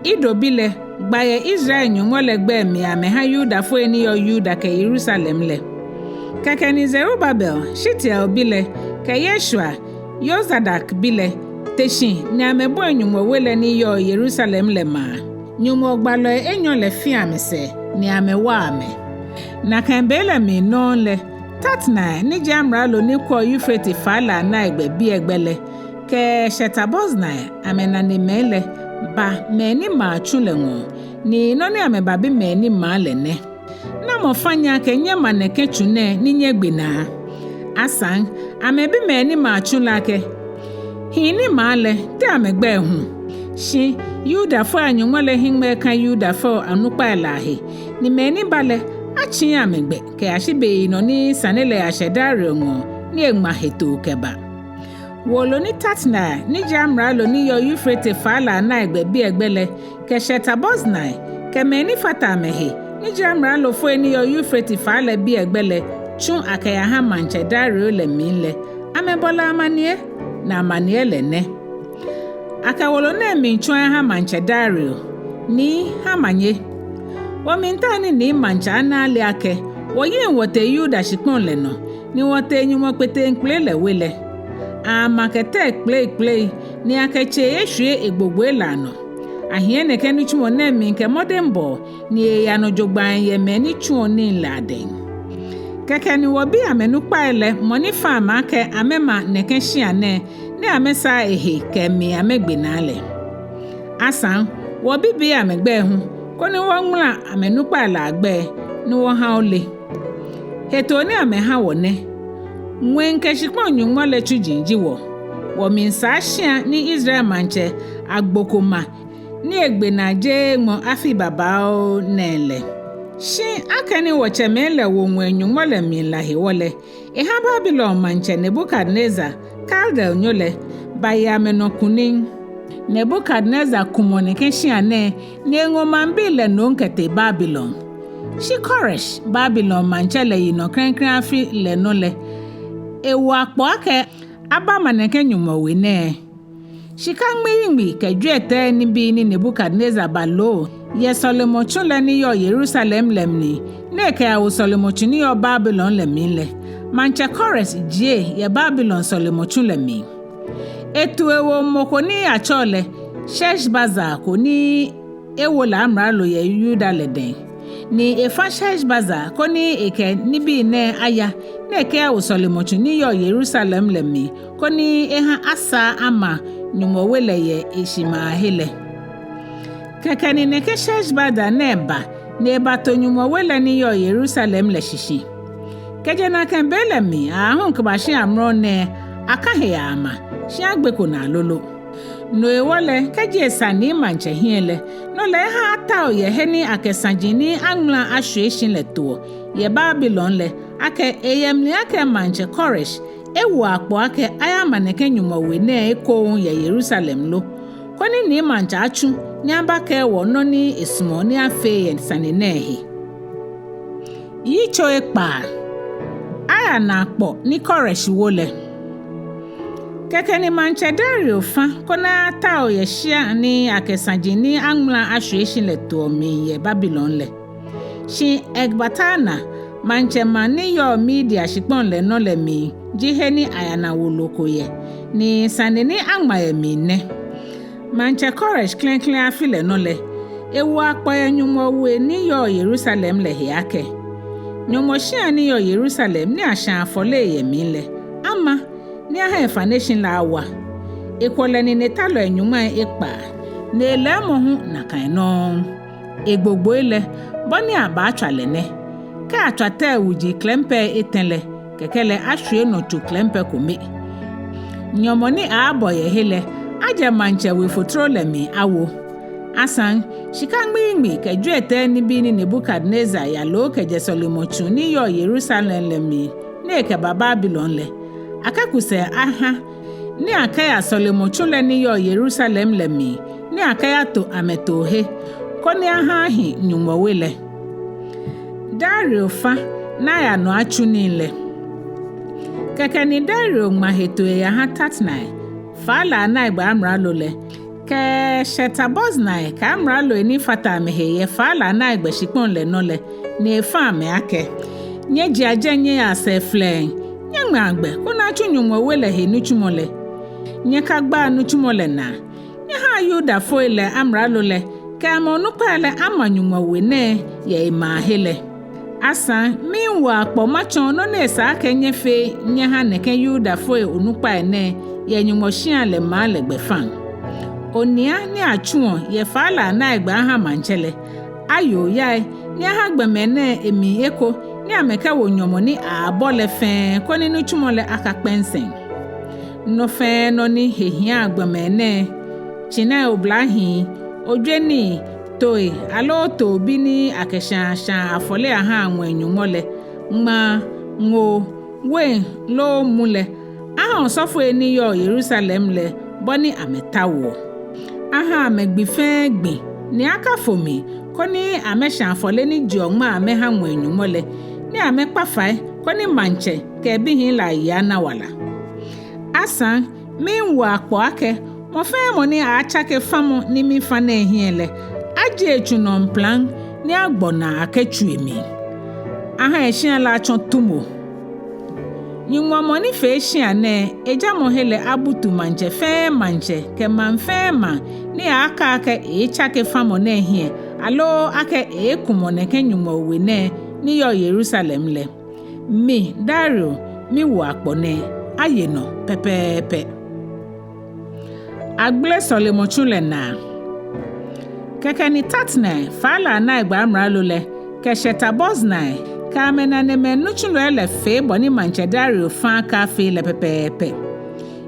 Ido bi lɛ, gba yɛ Israel Nyɔŋmɔ lɛ gbɛi mli amɛha Yudafoi ni yɔɔ Yuda kɛ Yerusalem lɛ. Kɛkɛ ni Zerubabel, Shealtiel bi lɛ, kɛ Yeshua, Yozadak bi lɛ, te shi ni amɛbɔi Nyɔŋmɔ we lɛ ni yɔɔ Yerusalem lɛ maa. Nyɔŋmɔ gbalɔi enyɔ lɛ fi amɛsɛɛ ni amɛwa amɛ. Nakai be lɛ mli nɔŋŋ lɛ, Tatnai ni ji amralo ni kwɛɔ Eufrate faa lɛ anaigbɛ biɛgbɛ lɛ, kɛ Shetar-Boznai amɛnanemɛi lɛ, ba mɛi ni maa tsu lɛ ŋɔɔ, ni nɔ ni amɛbabi mɛi ni maa lɛ nɛ: Namɔ fa nyɛ akɛ nyɛma nɛkɛ tsu nɛɛ ni nyɛgbe naa? Asaŋ, amɛbi mɛi ni maa tsu lɛ akɛ: Hii ni maa lɛ, te amɛgbɛi hu? Shi Yudafoi a-Nyɔŋmɔ lɛ hiŋmɛi ka Yudafoi anukpai lɛ ahe, ni mɛi ni ba lɛ, atsiii amɛgbɛ kɛyashi beyinɔ ni sane lɛ yashɛ Dario ŋɔɔ ni eŋma hetoo kɛba. Wolo ni Tatnai ni ji amralo ni yɔɔ Eufrate faa lɛ anaigbɛ biɛgbɛ lɛ, kɛ Shetar-Boznai, kɛ mɛi ni fata amɛhe ni ji amralofoi ni yɔɔ Eufrate faa lɛ biɛgbɛ lɛ, tsu akɛyaha maŋtsɛ Dario lɛ mli lɛ, amɛbɔ lɛ amaniɛ, ni amaniɛ lɛ nɛ: Akɛ wolo nɛɛ miitsu aha maŋtsɛ Dario. Nii, ha manye. Wɔmiitao ni Nii maŋtsɛ ana ale akɛ wɔyiŋ wɔtee Yuda shikpɔŋ lɛ nɔ, ni wɔtee Nyɔŋmɔ kpeteŋkpele lɛ we lɛ. Ama kɛ tɛi kpeleikpelei, ni akɛ tsei eshwie egbogboi lɛ anɔ. Ahiɛ nɛkɛ nitsumɔ nɛɛ mli kɛ mɔdɛŋbɔɔ, ni eeya nɔ jogbaŋŋ yɛ mɛi ni tsuɔ nii lɛ adɛŋ. Kɛkɛ ni wɔbi amɛnukpai lɛ mɔ ni fa amɛ akɛ amɛma nɛkɛ shia nɛɛ, ni amɛsaa ehe kɛ emli amɛgbe naa lɛ. Asaŋ, wɔbibii amɛgbɛi hu, koni wɔŋmala amɛnukpai lɛ agbɛi, ni wɔha ole. Hetoo ni amɛha wɔ nɛ: Ŋwɛi kɛ shikpɔŋ Nyɔŋmɔ lɛ tsuji ji wɔ. Wɔmiisaa shia ni Israel maŋtsɛ agbo ko ma ni egbe naa jeeŋmɔ afii babaoo nɛɛ lɛ. Shi akɛni wɔtsɛmɛi lɛ wo ŋwɛi Nyɔŋmɔ lɛ mli la hewɔ lɛ, eha Babilon maŋtsɛ Nebukadnezar, Kaldeanyo lɛ, baye amɛnɔ kunim. Nebukadnezar kumɔ nɛkɛ shia nɛɛ, ni eŋɔ maŋbii lɛ nom kɛtee Babilon. Shi Koresh, Babilon maŋtsɛ lɛ yinɔ klɛŋklɛŋ afi lɛ nɔ lɛ, ewo akpɔ akɛ abama nɛkɛ Nyɔŋmɔ we nɛɛ. Shika ŋmiiŋmi kɛ jwiɛtɛi nibii ni Nebukadnezar balo yɛ sɔlemɔtsu lɛ ni yɔɔ Yerusalem lɛ mli, ni ekɛyawo sɔlemɔtsu ni yɔɔ Babilon lɛ mli lɛ, maŋtsɛ Koresh jie yɛ Babilon sɔlemɔtsu lɛ mli. Etu ewo mɔ ko ni atsɛɔ lɛ Sheshbazar ko ni ewo lɛ amralo yɛ Yuda lɛ dɛŋ. Ni efã Sheshbazar koni ekɛ nibii nɛɛ aya, ni ekɛyawo sɔlemɔtsu ni yɔɔ Yerusalem lɛ mli, koni eha asaa ama Nyɔŋmɔ we lɛ yɛ eshimaahe lɛ. Kɛkɛ ni nɛkɛ Sheshbazar nɛɛ ba, ni ebato Nyɔŋmɔ we lɛ ni yɔɔ Yerusalem lɛ shishi. Kɛjɛ nakai be lɛ mli aahu kɛbashi amrɔ nɛɛ, akã he aaama, shi agbeko naa lolo. No hewɔ lɛ, kɛji esa Maŋtsɛ hiɛ lɛ, no lɛ eha atao yɛ he ni akɛ saji ni aŋmala ashwie shi lɛ toɔ yɛ Babilon lɛ, akɛ eyɛ mli akɛ maŋtsɛ Koresh ewo akpɔ akɛ ayama nɛkɛ Nyɔŋmɔ we nɛɛ ekoŋŋ yɛ Yerusalem lo, koni Maŋtsɛ atsu ni abakɛɛ wɔ nɔ ni esumɔɔ ni afee yɛ sane nɛɛ he. Yitso ekpaa. Ayana akpɔ ni Koresh wo lɛ. Kɛkɛ ni maŋtsɛ Dario fã koni atao yɛ shia ni akɛ saji ni aŋmala ashwie shi lɛ toɔ mli yɛ Babilon lɛ. Shi Ekbatana, maŋtsɛmaŋ ni yɔɔ Media shikpɔŋ lɛ nɔ lɛ mli, ji he ni ayana wolo ko yɛ, ni sane ni aŋma yɛ mli nɛ: Maŋtsɛ Koresh klɛŋklɛŋ afi lɛ nɔ lɛ, ewo akpɔ yɛ Nyɔŋmɔ we ni yɔɔ Yerusalem lɛ he akɛ: Nyɔŋmɔ shia ni yɔɔ Yerusalem ni ashãa afɔle yɛ mli lɛ, ama ni aha efaneshi lɛ awa. Ekwɔlɛ ninetalɔi nyɔŋmai ekpaa, ni elɛɛmɔ hu nakai nɔŋŋ. Egbogboi lɛ, bɔ ni abaatswa lɛ nɛ: kɛ atswa tɛi wuji klɛmpɛi etɛ lɛ, kɛkɛ lɛ ashwie nɔ tso klɛmpɛ kome. Nyɔmɔ ni aaabɔ yɛ he lɛ, ajɛ maŋtsɛ we fotro lɛ mli awo. Asaŋ, shika ŋmiiŋmi kɛ jwiɛtɛi nibii ni Nebukadnezar yalo kɛjɛ sɔlemɔtsu ni yɔɔ Yerusalem lɛ mli ni ekɛba Babilon lɛ, akɛku sɛɛ aha ni akɛya sɔlemɔtsu lɛ ni yɔɔ Yerusalem lɛ mli, ni akɛyato amɛtoohe, koni aha ahi Nyɔŋmɔ we lɛ. Dario fã ni aya nɔ atsu nii lɛ. Kɛkɛ ni Dario ŋma hetoo eyaha Tatnai, faa lɛ anaigbɛ amralo lɛ, kɛ Shetar-Boznai kɛ amraloi ni fata amɛhe yɛ faa lɛ anaigbɛ shikpɔŋ lɛ nɔ lɛ, ni efã amɛ akɛ: Nyɛjiea jɛi nyɛyaa sɛɛ flɛŋŋ, nyɛŋmɛa gbɛ koni atsu Nyɔŋmɔ we lɛ he nitsumɔ lɛ. Nyɛkagbaa nitsumɔ lɛ naa. Nyɛhaa Yudafoi lɛ amralo lɛ kɛ amɛ onukpai lɛ ama Nyɔŋmɔ we nɛɛ yɛ emaahe lɛ. Asaŋ, miiwo akpɔ matsɔɔ nɔ ni esa akɛ nyɛfee nyɛha nɛkɛ Yudafoi onukpai nɛɛ yɛ Nyɔŋmɔ shia lɛ maŋ lɛ gbɛfaŋ. Onia ni atsuɔ yɛ faa lɛ anaigbɛ aha maŋtsɛ lɛ, aye oyai ni aha gbɔmɛi nɛɛ emli eko ni amɛkɛwo nyɔmɔ ni aabɔ lɛ fɛɛ koni nitsumɔ lɛ akakpɛnsɛŋ. Nɔ fɛɛ nɔ ni he hiaa gbɔmɛi nɛɛ, tsinai oblahii, ojwenii, tooi aloo toobii ni akɛshãa shãa afɔle ahaa ŋwɛi nyɔŋmɔ lɛ, ŋmaa, ŋoo, wein loo mu lɛ, aha osɔfoi ni yɔɔ Yerusalem lɛ bɔ ni amɛtaoɔ. Aha amɛ gbi fɛɛ gbi ni akafo mli koni amɛshã afɔle ni jeɔ ŋmaa amɛha ŋwɛi nyɔŋmɔ lɛ, ni amɛkpa fai koni maŋtsɛ kɛ ebihii lɛ ayi ana wala. Asaŋ, miiwo akpɔ akɛ mɔ fɛɛ mɔ ni aatsake famɔ ni mifã nɛɛ hiɛ lɛ, ajie etsu nɔ mplaŋ ni agbɔ naa akɛtsu emli. Aha eshia lɛ atsɔ tumo. Nyɔŋmɔ mɔ ni fee shia nɛɛ, ejamɔhe lɛ abutu maŋtsɛ fɛɛ maŋtsɛ kɛ maŋ fɛɛ maŋ ni aaaka akɛ eeetsake famɔ nɛɛ hiɛ, aloo akɛ eeekumɔ nɛkɛ Nyɔŋmɔ we nɛɛ ni yɔɔ Yerusalem lɛ. Mi, Dario, miwo akpɔ nɛɛ, aye nɔ pɛpɛɛpɛ. Agbele sɔlemɔtsu lɛ naa. Kɛkɛ ni Tatnai, faa lɛ anaigbɛ amralo lɛ, kɛ Shetar-Boznai, kɛ amɛnanemɛi nitsulɔi lɛ fee bɔ ni maŋtsɛ Dario fã akɛ afee lɛ pɛpɛɛpɛ.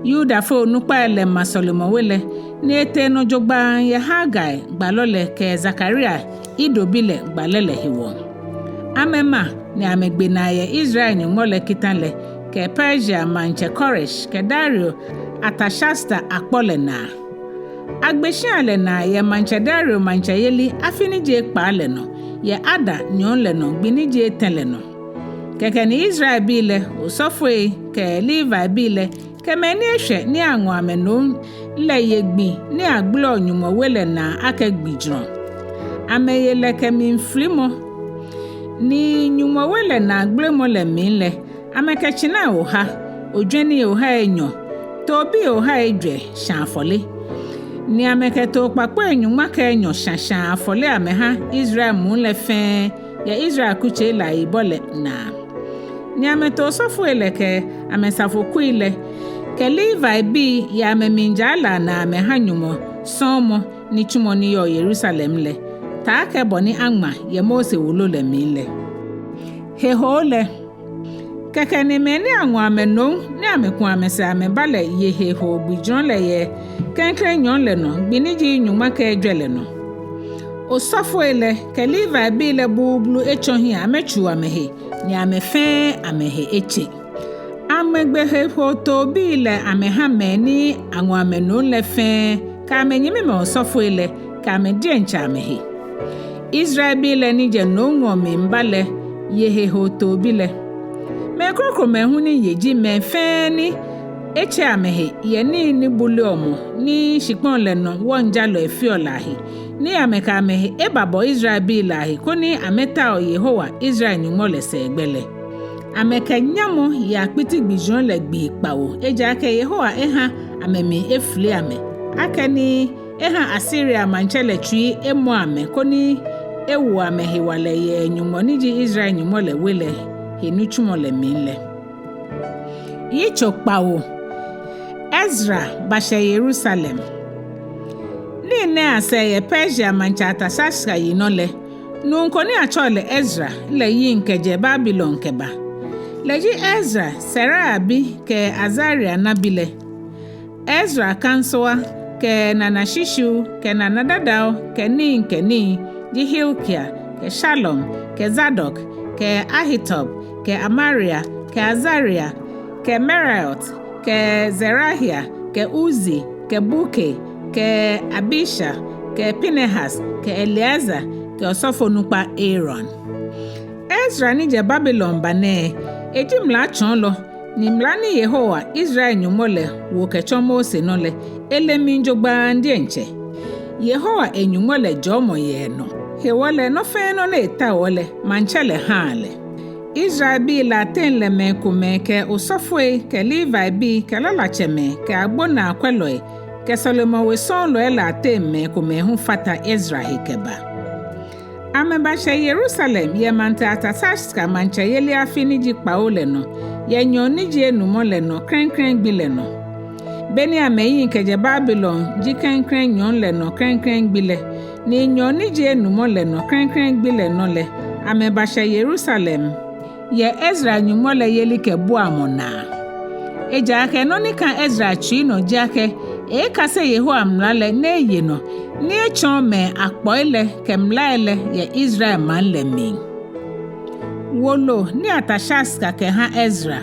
Yudafoi onukpai lɛ ma sɔlemɔwe lɛ, ni etee nɔ jogbaŋŋ yɛ Hagai gbalɔ lɛ kɛ Zakaria, Ido bi lɛ gbalɛ lɛ hewɔ. Amɛma ni amɛgbe naa yɛ Israel Nyɔŋmɔ lɛ kita lɛ kɛ Persia maŋtsɛ Koresh kɛ Dario Artashasta akpɔ lɛ naa. Agbe shia lɛ naa yɛ maŋtsɛ Dario maŋtsɛyeli afi ni ji ekpaa lɛ nɔ, yɛ Adar nyɔŋ lɛ nɔ gbi ni ji etɛ lɛ nɔ. Kɛkɛ ni Israelbii lɛ, osɔfoi kɛ Levibii lɛ, kɛ mɛi ni eshwɛ ni aŋɔ amɛ nom lɛ ye gbi ni agbeleɔ Nyɔŋmɔ we lɛ naa akɛ gbijurɔ. Amɛye lɛ kɛ mliflimɔ. Ni Nyɔŋmɔ we lɛ naagbelemɔ lɛ mli lɛ, amɛkɛ tsinai oha, ojwɛnii ohai enyɔ, toobii ohai ejwɛ shã afɔle. Ni amɛkɛ too kpakpoi nyɔŋma kɛ enyɔ shã shãa afɔle amɛha Israel muu lɛ fɛɛ yɛ Israel kutsei lɛ ayibɔ lɛ naa. Ni amɛto osɔfoi lɛ kɛ amɛsafokui lɛ kɛ Levibii yɛ amɛmlijaa lɛ anaa amɛha Nyɔŋmɔ sɔɔmɔ nitsumɔ ni yɔɔ Yerusalem lɛ, taakɛ bɔ ni aŋma yɛ Mose wolo lɛ mli lɛ. Hehoo lɛ. Kɛkɛ ni mɛi ni aŋɔ amɛ nom ni amɛku amɛsɛɛ amɛba lɛ ye hehoo gbijurɔ lɛ yɛ klɛŋklɛŋ nyɔŋ lɛ nɔ gbi ni ji nyɔŋma kɛ ejwɛ lɛ nɔ. Osɔfoi lɛ kɛ Levibii lɛ bublu etsɔ hiɛ amɛtsuu amɛhe, ni amɛ fɛɛ amɛhe etse. Amɛgbe hehoo toobii lɛ amɛha mɛi ni aŋɔ amɛ nom lɛ fɛɛ, kɛ amɛnyɛmimɛi osɔfoi lɛ, kɛ amɛ diɛŋtsɛ amɛhe. Israelbii lɛ ni jɛ nomŋɔɔ mli ba lɛ ye hehoo toobi lɛ. Mɛi krokomɛi hu ni ye ji mɛi fɛɛ ni etse amɛhe yɛ nii ni buleɔ mɔ ni shikpɔŋ lɛ nɔ wɔŋjalɔi feɔ lɛ ahe, ni amɛkɛ amɛhe ebabɔ Israelbii lɛ ahe koni amɛtao Yehowa Israel Nyɔŋmɔ lɛ sɛɛgbɛ lɛ. Amɛkɛ nyamɔ ye akpiti gbijurɔ lɛ gbii kpawo, ejaakɛ Yehowa eha amɛmli efili amɛ, akɛni eha Asiria maŋtsɛ lɛ tsui emɔ amɛ koni ewo amɛ hewalɛ yɛ Nyɔŋmɔ ni ji Israel Nyɔŋmɔ lɛ we lɛ he nitsumɔ lɛ mli lɛ. Yitso kpawo. Ezra bashɛ Yerusalem. Nii nɛɛ asɛɛ yɛ Persia maŋtsɛ Artasasta yinɔ lɛ, nuu ko ni atsɛɔ lɛ Ezra lɛ yiŋ kɛjɛ Babilon kɛba. Lɛ ji Ezra, Seraia bi kɛ Azaria nabi lɛ. Ezra kansowa, kɛ nanashishiu, kɛ nanadadao, kɛ nii kɛ nii, ji Hilkia, kɛ Shalum, kɛ Zadok, kɛ Ahitub, kɛ Amaria, kɛ Azaria, kɛ Meraiot, kɛ Zerahia, kɛ Uzi, kɛ Buki, kɛ Abishua, kɛ Pinehas, kɛ Eleazar, kɛ osɔfonukpa Aaron. Ezra ni jɛ Babilon ba nɛɛ, eji mlatsɔɔlɔ, ni mla ni Yehowa, Israel Nyɔŋmɔ lɛ, wo kɛtsɔ Mose nɔ lɛ, ele mli jogbaŋŋ diɛŋtsɛ. Yehowa e-Nyɔŋmɔ lɛ jɔɔmɔ yɛ enɔ. Hewɔ lɛ nɔ fɛɛ nɔ ni etaoɔ lɛ, maŋtsɛ lɛ haa lɛ. Israelbii lɛ ateŋ lɛ mɛi komɛi kɛ osɔfoi kɛ Levibii kɛ lalatsɛmɛi kɛ agbonaakwɛlɔi kɛ sɔlemɔwe sɔɔlɔi lɛ ateŋ mɛi komɛi hu fata Ezra he kɛba. Amɛbashɛ Yerusalem yɛ maŋtsɛ Artasasta maŋtsɛyeli afi ni ji kpawo lɛ nɔ, yɛ nyɔɔŋ ni ji enumɔ lɛ nɔ klɛŋklɛŋ gbi lɛ nɔ. Beni amɛyiŋ kɛjɛ Babilon ji klɛŋklɛŋ nyɔɔŋ lɛ nɔ klɛŋklɛŋ gbi lɛ, ni nyɔɔŋ ni ji enumɔ lɛ nɔ klɛŋklɛŋ gbi lɛ nɔ lɛ, amɛbashɛ Yerusalem yɛ Ezra Nyɔŋmɔ lɛ yelikɛbuamɔ naa. Ejaakɛ nɔ ni ka Ezra tsui nɔ ji akɛ, ekase Yehowa mla lɛ ni eye nɔ, ni etsɔɔ mɛi akpɔi lɛ kɛ mlai lɛ yɛ Israel maŋ lɛ mli. Wolo ni Artasasta kɛha Ezra.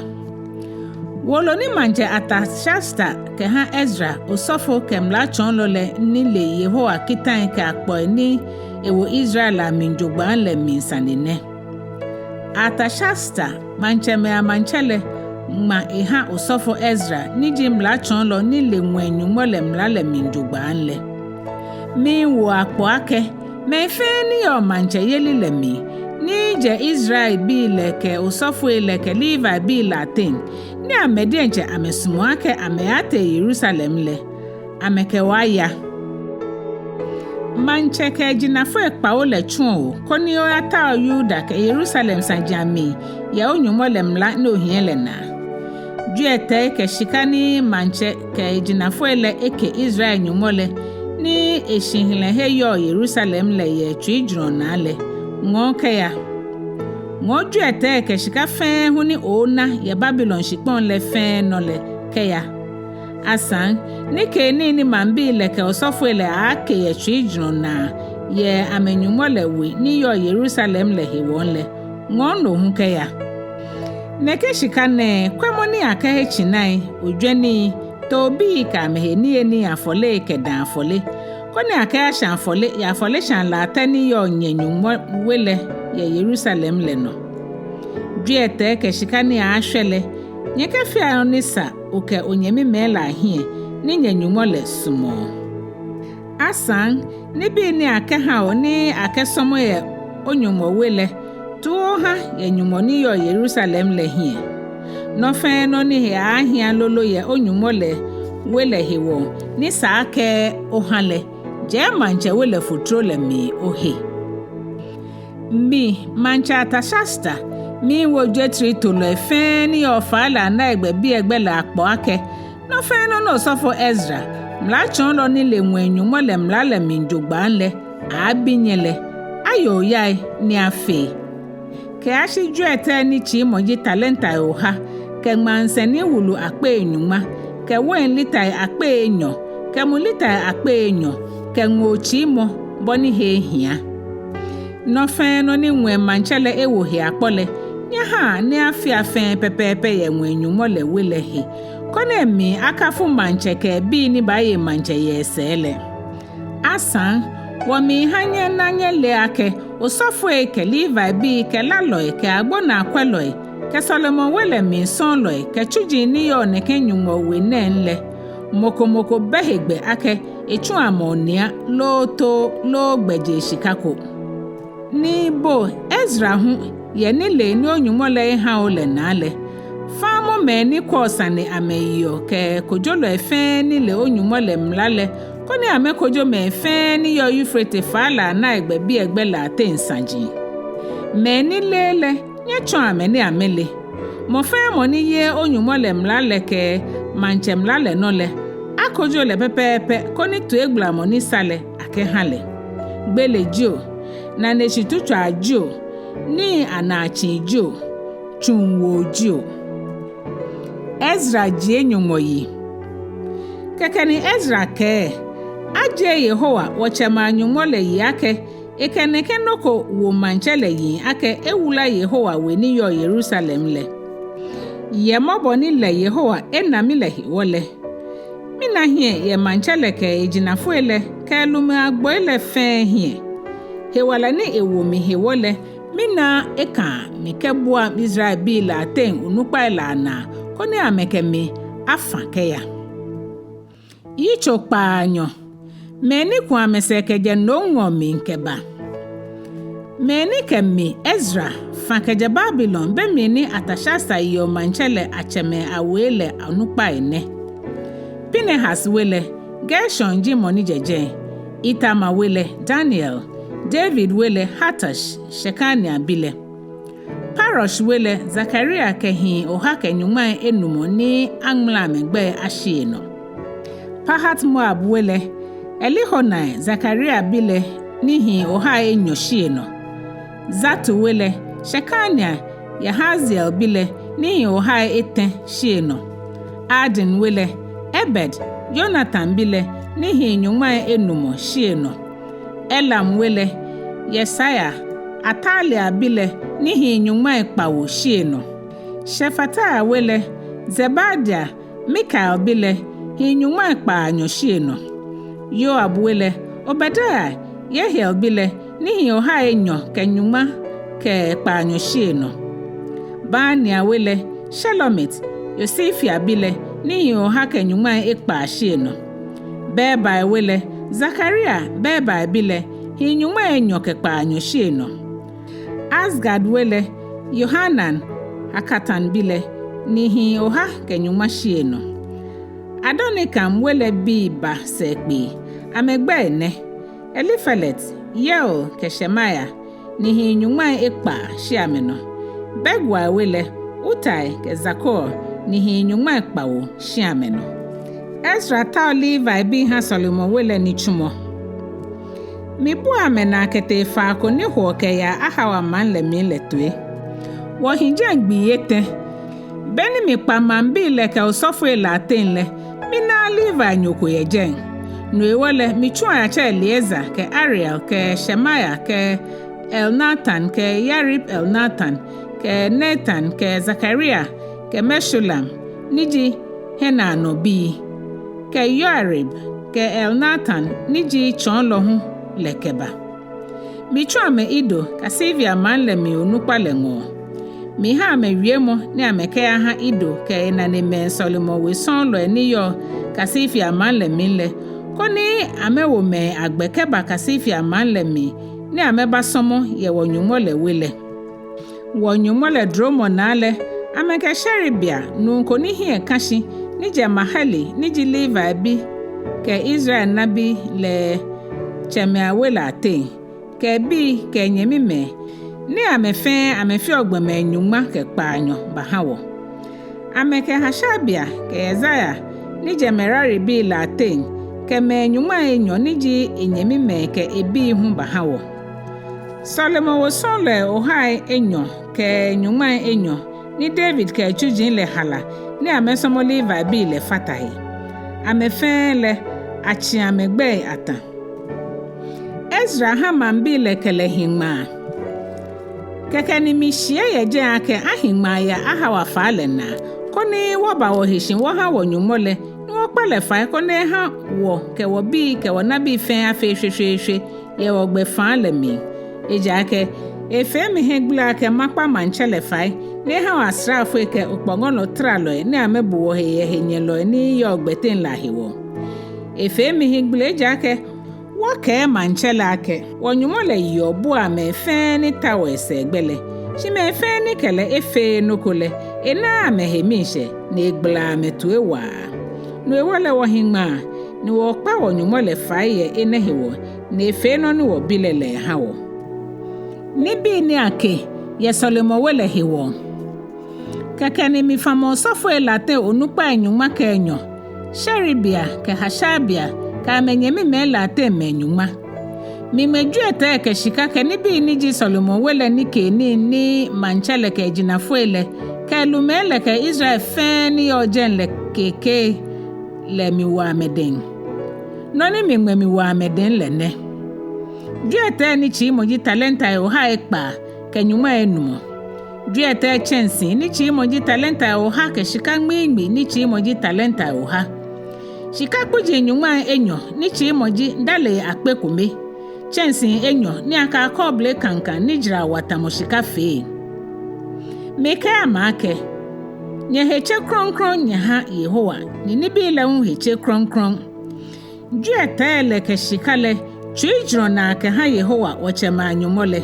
Wolo ni maŋtsɛ Artasasta kɛha Ezra, osɔfo kɛ mlatsɔɔlɔ lɛ ni le Yehowa kitai kɛ akpɔi ni ewo Israel amli jogbaŋŋ lɛ mli sane nɛ. Artasasta, maŋtsɛmɛi amaŋtsɛ lɛ, ŋma eha osɔfo Ezra, ni ji mlatsɔɔlɔ ni le ŋwɛi Nyɔŋmɔ lɛ mla lɛ mli jogbaŋŋ lɛ. Miiwo akpɔ akɛ, mɛi fɛɛ ni yɔɔ maŋtsɛyeli lɛ mli, ni jɛ Israelbii lɛ kɛ osɔfoi lɛ kɛ Levibii lɛ ateŋ, ni amɛ diɛŋtsɛ amɛsumɔɔ akɛ amɛaatee Yerusalem lɛ, amɛkɛ wɔ aya. Maŋtsɛ kɛ ejinafoi kpawo lɛ tsuɔ o, koni oyatao Yuda kɛ Yerusalem saji amli yɛ o-Nyɔŋmɔ lɛ mla ni ohiɛ lɛ naa. Jwiɛtɛi kɛ shika ni maŋtsɛ kɛ ejinafoi lɛ eke Israel Nyɔŋmɔ lɛ, ni eshihilɛhe yɔɔ Yerusalem lɛ yɛ etsuijurɔ naa lɛ, ŋɔɔ kɛya. Ŋɔɔ jwiɛtɛi kɛ shika fɛɛ hu ni oona yɛ Babilon shikpɔŋ lɛ fɛɛ nɔ lɛ kɛya. Asaŋ, nikeenii ni maŋbii lɛ kɛ osɔfoi lɛ aaake yɛ etsuijurɔ naa yɛ amɛ-Nyɔŋmɔ lɛ we ni yɔɔ Yerusalem lɛ hewɔ lɛ, ŋɔɔ no hu kɛya. Nɛkɛ shika nɛɛ, kwɛmɔ nii akɛhe tsinai, ojwɛnii, toobii kɛ amɛhe niyenii afɔlei kɛ daa afɔle, koni akɛyashã afɔle yɛ afɔleshaa latɛ ni yɔɔ nyɛ-Nyɔŋmɔ we lɛ yɛ Yerusalem lɛ nɔ. Jwiɛtɛi kɛ shika ni aaashwɛ lɛ, nyɛkɛfea nɔ ni sa okɛ onyɛmimɛi lɛ ahiɛ ni nyɛ-Nyɔŋmɔ lɛ sumɔɔ. Asaŋ nibii ni akɛhã o ni akɛsɔmɔ yɛ o-Nyɔŋmɔ we lɛ, tuu ohã yɛ-Nyɔŋmɔ ni yɔɔ Yerusalem lɛ hiɛ. Nɔ fɛɛ nɔ ni he aaahia lolo yɛ o-Nyɔŋmɔ lɛ we lɛ hewɔ ni sa akɛ ohã lɛ, jɛɛ maŋtsɛ we lɛ fotro lɛ mli ohe. Mi, maŋtsɛ Artashasta, miiwo jwetri tolɔi fɛɛ ni yɔɔ faa lɛ anaigbɛ biɛgbɛ lɛ akpɔ akɛ, nɔ fɛɛ nɔ ni osɔfo Ezra, mlatsɔɔlɔ ni le ŋwɛi Nyɔŋmɔ lɛ mla lɛ mli jogbaŋŋ lɛ, aaabi nyɛ lɛ, ayoo yai ni afee. Kɛyashi jwiɛtɛi ni tsiimɔ ji talentai oha, kɛ ŋmansɛni wulu akpei nyɔŋma, kɛ wein litai akpei enyɔ, kɛ mu litai akpei enyɔ, kɛ ŋoo tsiimɔ bɔ ni he ehia. Nɔ fɛɛ nɔ ni ŋwɛi maŋtsɛ lɛ ewo he akpɔ lɛ, nyɛhãa ni afea fɛɛ pɛpɛɛpɛ yɛ ŋwɛi Nyɔŋmɔ lɛ we lɛ he, koni emli akafu maŋtsɛ kɛ ebii ni baaye maŋtsɛ yɛ esɛɛ lɛ. Asaŋ wɔmiihã nyɛna nyɛle akɛ osɔfoi kɛ Levibii kɛ lalɔi kɛ agbonaakwɛlɔi kɛ sɔlemɔwe lɛ mli sɔɔlɔi kɛ tsuji ni yɔɔ nɛkɛ Nyɔŋmɔ we nɛɛ lɛ, mɔ ko mɔ ko bɛ hegbɛ akɛ etsu amɛ onia loo too loo gbɛjee shika ko. Ni bo Ezra hu, yɛ nilee ni o-Nyɔŋmɔ lɛ ehã o lɛ naa lɛ, faamɔ mɛi ni kwɛɔ sane amɛyeɔ kɛ kojolɔi fɛɛ ni le o-Nyɔŋmɔ lɛ mla lɛ, koni amɛkojo mɛi fɛɛ ni yɔɔ Eufrate faa lɛ anaigbɛ biɛgbɛ lɛ ateŋ saji. Mɛi ni leee lɛ, nyɛtsɔɔ amɛ ni amɛle. Mɔ fɛɛ mɔ ni yeee o-Nyɔŋmɔ lɛ mla lɛ kɛ maŋtsɛ mla lɛ nɔ lɛ, akojo lɛ pɛpɛɛpɛ koni toigbalamɔ ni sa lɛ akɛhã lɛ. Gbele jio, naneshitutswaa jio, nii anaatsii jio, tsuŋwoo jio. Ezra jie Nyɔŋmɔ yi. Kɛkɛ ni Ezra kɛɛ, ajie Yehowa, wɔtsɛmɛi a-Nyɔŋmɔ lɛ yi akɛ ekɛ nɛkɛ nɔ ko wo maŋtsɛ lɛ yiŋ akɛ ewula Yehowa we ni yɔɔ Yerusalem lɛ. Yɛ mɔbɔ ni lɛ Yehowa ena mi lɛ hewɔ lɛ, mina hiɛ yɛ maŋtsɛ lɛ kɛ ejinafoi lɛ kɛ lumɛi agboi lɛ fɛɛ hiɛ. Hewalɛ ni ewo mi hewɔ lɛ, mina ekãa mikɛbua Israelbii lɛ ateŋ onukpai lɛ anaa, koni amɛkɛ mi afã kɛya. Yitso kpaanyɔ. Mɛi ni ku amɛsɛɛ kɛjɛ nomŋɔɔ mli kɛba. Mɛi ni kɛ mi Ezra fã kɛjɛ Babilon be mli ni Artashasta yeɔ maŋtsɛ lɛ atsɛmɛi awei lɛ onukpai nɛ. Pinehas we lɛ, Gershon ji mɔ ni jɛ jɛi. Itamar we lɛ, Daniel. David we lɛ, Hatush, Shekania bi lɛ. Parosh we lɛ, Zakaria kɛ hii oha kɛ nyɔŋmai enumɔ ni aŋmala amɛgbɛi ashi enɔ. Pahat-Moab we lɛ, Elihoenai, Zakaria bi lɛ, ni hii ohai enyɔ shi enɔ. Zatu we lɛ, Shekania, Yahaziel bi lɛ, ni hii ohai etɛ shi enɔ. Adin we lɛ, Ebed, Yonatan bi lɛ, ni hii nyɔŋmai enumɔ shi enɔ. Elam we lɛ, Yeshaia, Atalia bi lɛ, ni hii nyɔŋmai kpawo shi enɔ. Shefatia we lɛ, Zebadia, Mikael bi lɛ, hii nyɔŋmai kpaanyɔ shi enɔ. Yoab we lɛ, Obadia, Yehiel bi lɛ, ni hii ohai enyɔ kɛ nyɔŋma kɛ kpaanyɔ shi enɔ. Bani we lɛ, Shelomit, Yosifia bi lɛ, ni hii oha kɛ nyɔŋmai ekpaa shi enɔ. Bebai we lɛ, Zakaria, Bebai bi lɛ, hii nyɔŋmai enyɔ kɛ kpaanyɔ shi enɔ. Azgad we lɛ, Yohanan, Hakatan bi lɛ, ni hii oha kɛ nyɔŋma shi enɔ. Adonikam we lɛ bii ba sɛɛkpee, amɛgbɛi nɛ: Elifelet, Yeuel kɛ Shemaia, ni hii nyɔŋmai ekpaa shi amɛnɔ. Bigwai we lɛ, Utai kɛ Zakur, ni hii nyɔŋmai kpawo shi amɛnɔ. Ezra tao Levibii ha sɔlemɔwe lɛ nitsumɔ. Mibua amɛnaa kɛtee faa ko ni hoɔ kɛyaa Ahawa maŋ lɛ mli lɛ toi. Wɔhi jɛi gbii etɛ. Be ni mikpa maŋbii lɛ kɛ osɔfoi lɛ ateŋ lɛ, minaaa Levinyo ko yɛ jɛi. No hewɔ lɛ, mitsu ayatsɛ Eliezer kɛ Ariel kɛ Shemaia kɛ Elnatan kɛ Yarib Elnatan kɛ Natan kɛ Zakaria kɛ Meshulam, ni ji Hanania bii, kɛ Yoiarib, kɛ Elnatan ni ji tsɔɔlɔ hu lɛ kɛba. Mitsu amɛ Ido, Kasifia maŋ lɛ mli onukpa lɛ ŋɔɔ. Miha amɛ wiemɔ ni amɛkɛyaha Ido kɛ enanemɛi sɔlemɔwe sɔɔlɔi ni yɔɔ Kasifia maŋ lɛ mli lɛ, koni amɛwo mɛi agbɛ kɛba Kasifia maŋ lɛ mli ni amɛbasɔmɔ yɛ wɔ-Nyɔŋmɔ lɛ we lɛ. Wɔ-Nyɔŋmɔ lɛ dromɔ naa lɛ, amɛkɛ Sherebia, nuu ko ni hiɛ ka shi, ni jɛ Maheli, ni ji Levi bi, kɛ Israel nabi lɛ tsɛmɛi awe lɛ ateŋ, kɛ ebii kɛ enyɛmimɛi, ni amɛ fɛɛ amɛfeɔ gbɔmɛi nyɔŋma kɛ kpaanyɔ baha wɔ. Amɛkɛ Hashabia kɛ Yesaia, ni jɛ Merari bii lɛ ateŋ, kɛ mɛi nyɔŋmai enyɔ ni ji enyɛmimɛi kɛ ebii hu baha wɔ. Sɔlemɔwe sɔɔlɔi ohai enyɔ kɛ nyɔŋmai enyɔ ni David kɛ etsuji lɛ hala ni amɛsɔmɔ Levi bii lɛ fata he. Amɛ fɛɛ lɛ atsi amɛgbɛi atã. Ezra ha maŋbii lɛ kɛ lɛ hi ŋmaa. Kɛkɛ ni mishiɛ yɛ jɛi akɛ ahi ŋmaa yɛ Ahawa faa lɛ naa, koni wɔba wɔhe shi wɔha wɔ-Nyɔŋmɔ lɛ, ni wɔkpa lɛ fai koni eha wɔ kɛ wɔbii kɛ wɔnabii fɛɛ afee shweshweeshwe yɛ wɔgbɛfaa lɛ mli. Ejaakɛ efee mi hiɛgbele akɛ makpa maŋtsɛ lɛ fai, ni eha wɔ asraafoi kɛ okpɔŋɔnɔtaralɔi ni amɛbu wɔhe yɛ henyɛlɔi ni yɔɔ gbɛteŋ lɛ ahewɔ. Efee mi hiɛgbele ejaakɛ wɔkɛɛ maŋtsɛ lɛ akɛ, wɔ-Nyɔŋmɔ lɛ yeɔ buaa mɛi fɛɛ ni taoɔ esɛɛgbɛ lɛ, shi mɛi fɛɛ ni kɛ lɛ efeee nɔ ko lɛ, enaaa amɛhe miishɛɛ, ni egbalaa amɛtoi waa. No hewɔ lɛ wɔhi ŋmaa, ni wɔkpa wɔ-Nyɔŋmɔ lɛ fai yɛ enɛ hewɔ, ni efee nɔ ni wɔbi lɛ lɛ eha wɔ. Nibii ni ake yɛ sɔlemɔwe lɛ hewɔ. Kɛkɛ ni mifamɔ osɔfoi lɛ ateŋ onukpai nyɔŋma kɛ enyɔ, Sherebia kɛ Hashabia kɛ amɛnyɛmimɛi lɛ ateŋ mɛi nyɔŋma. Miŋmɛ jwiɛtɛi kɛ shika kɛ nibii ni ji sɔlemɔwe lɛ nikeenii ni maŋtsɛ lɛ kɛ ejinafoi lɛ kɛ lumɛi lɛ kɛ Israel fɛɛ ni yɔɔ jɛi lɛ kekee lɛ miwo amɛdɛŋ. Nɔ ni miŋmɛ miwo amɛdɛŋ lɛ nɛ: jwiɛtɛi ni tsiimɔ ji talentai ohai ekpaa kɛ nyɔŋmai enumɔ. Jwiɛtɛi tsɛnsii ni tsiimɔ ji talentai oha kɛ shika ŋmiiŋmi ni tsiimɔ ji talentai oha. Shika kpuji nyɔŋmai enyɔ ni tsiimɔ ji dalei akpe kome. Tsɛnsii enyɔ ni akɛ akɔɔble kaŋkaŋ ni jara wa tamɔ shika fee. Mikɛɛ amɛ akɛ, nyɛhe tse krɔŋkrɔŋ nyɛha Yehowa, ni nibii lɛ hu he tse krɔŋkrɔŋ. Jwiɛtɛi lɛ kɛ shika lɛ, tsuijurɔ naa kɛha Yehowa wɔtsɛmɛi a-Nyɔŋmɔ lɛ.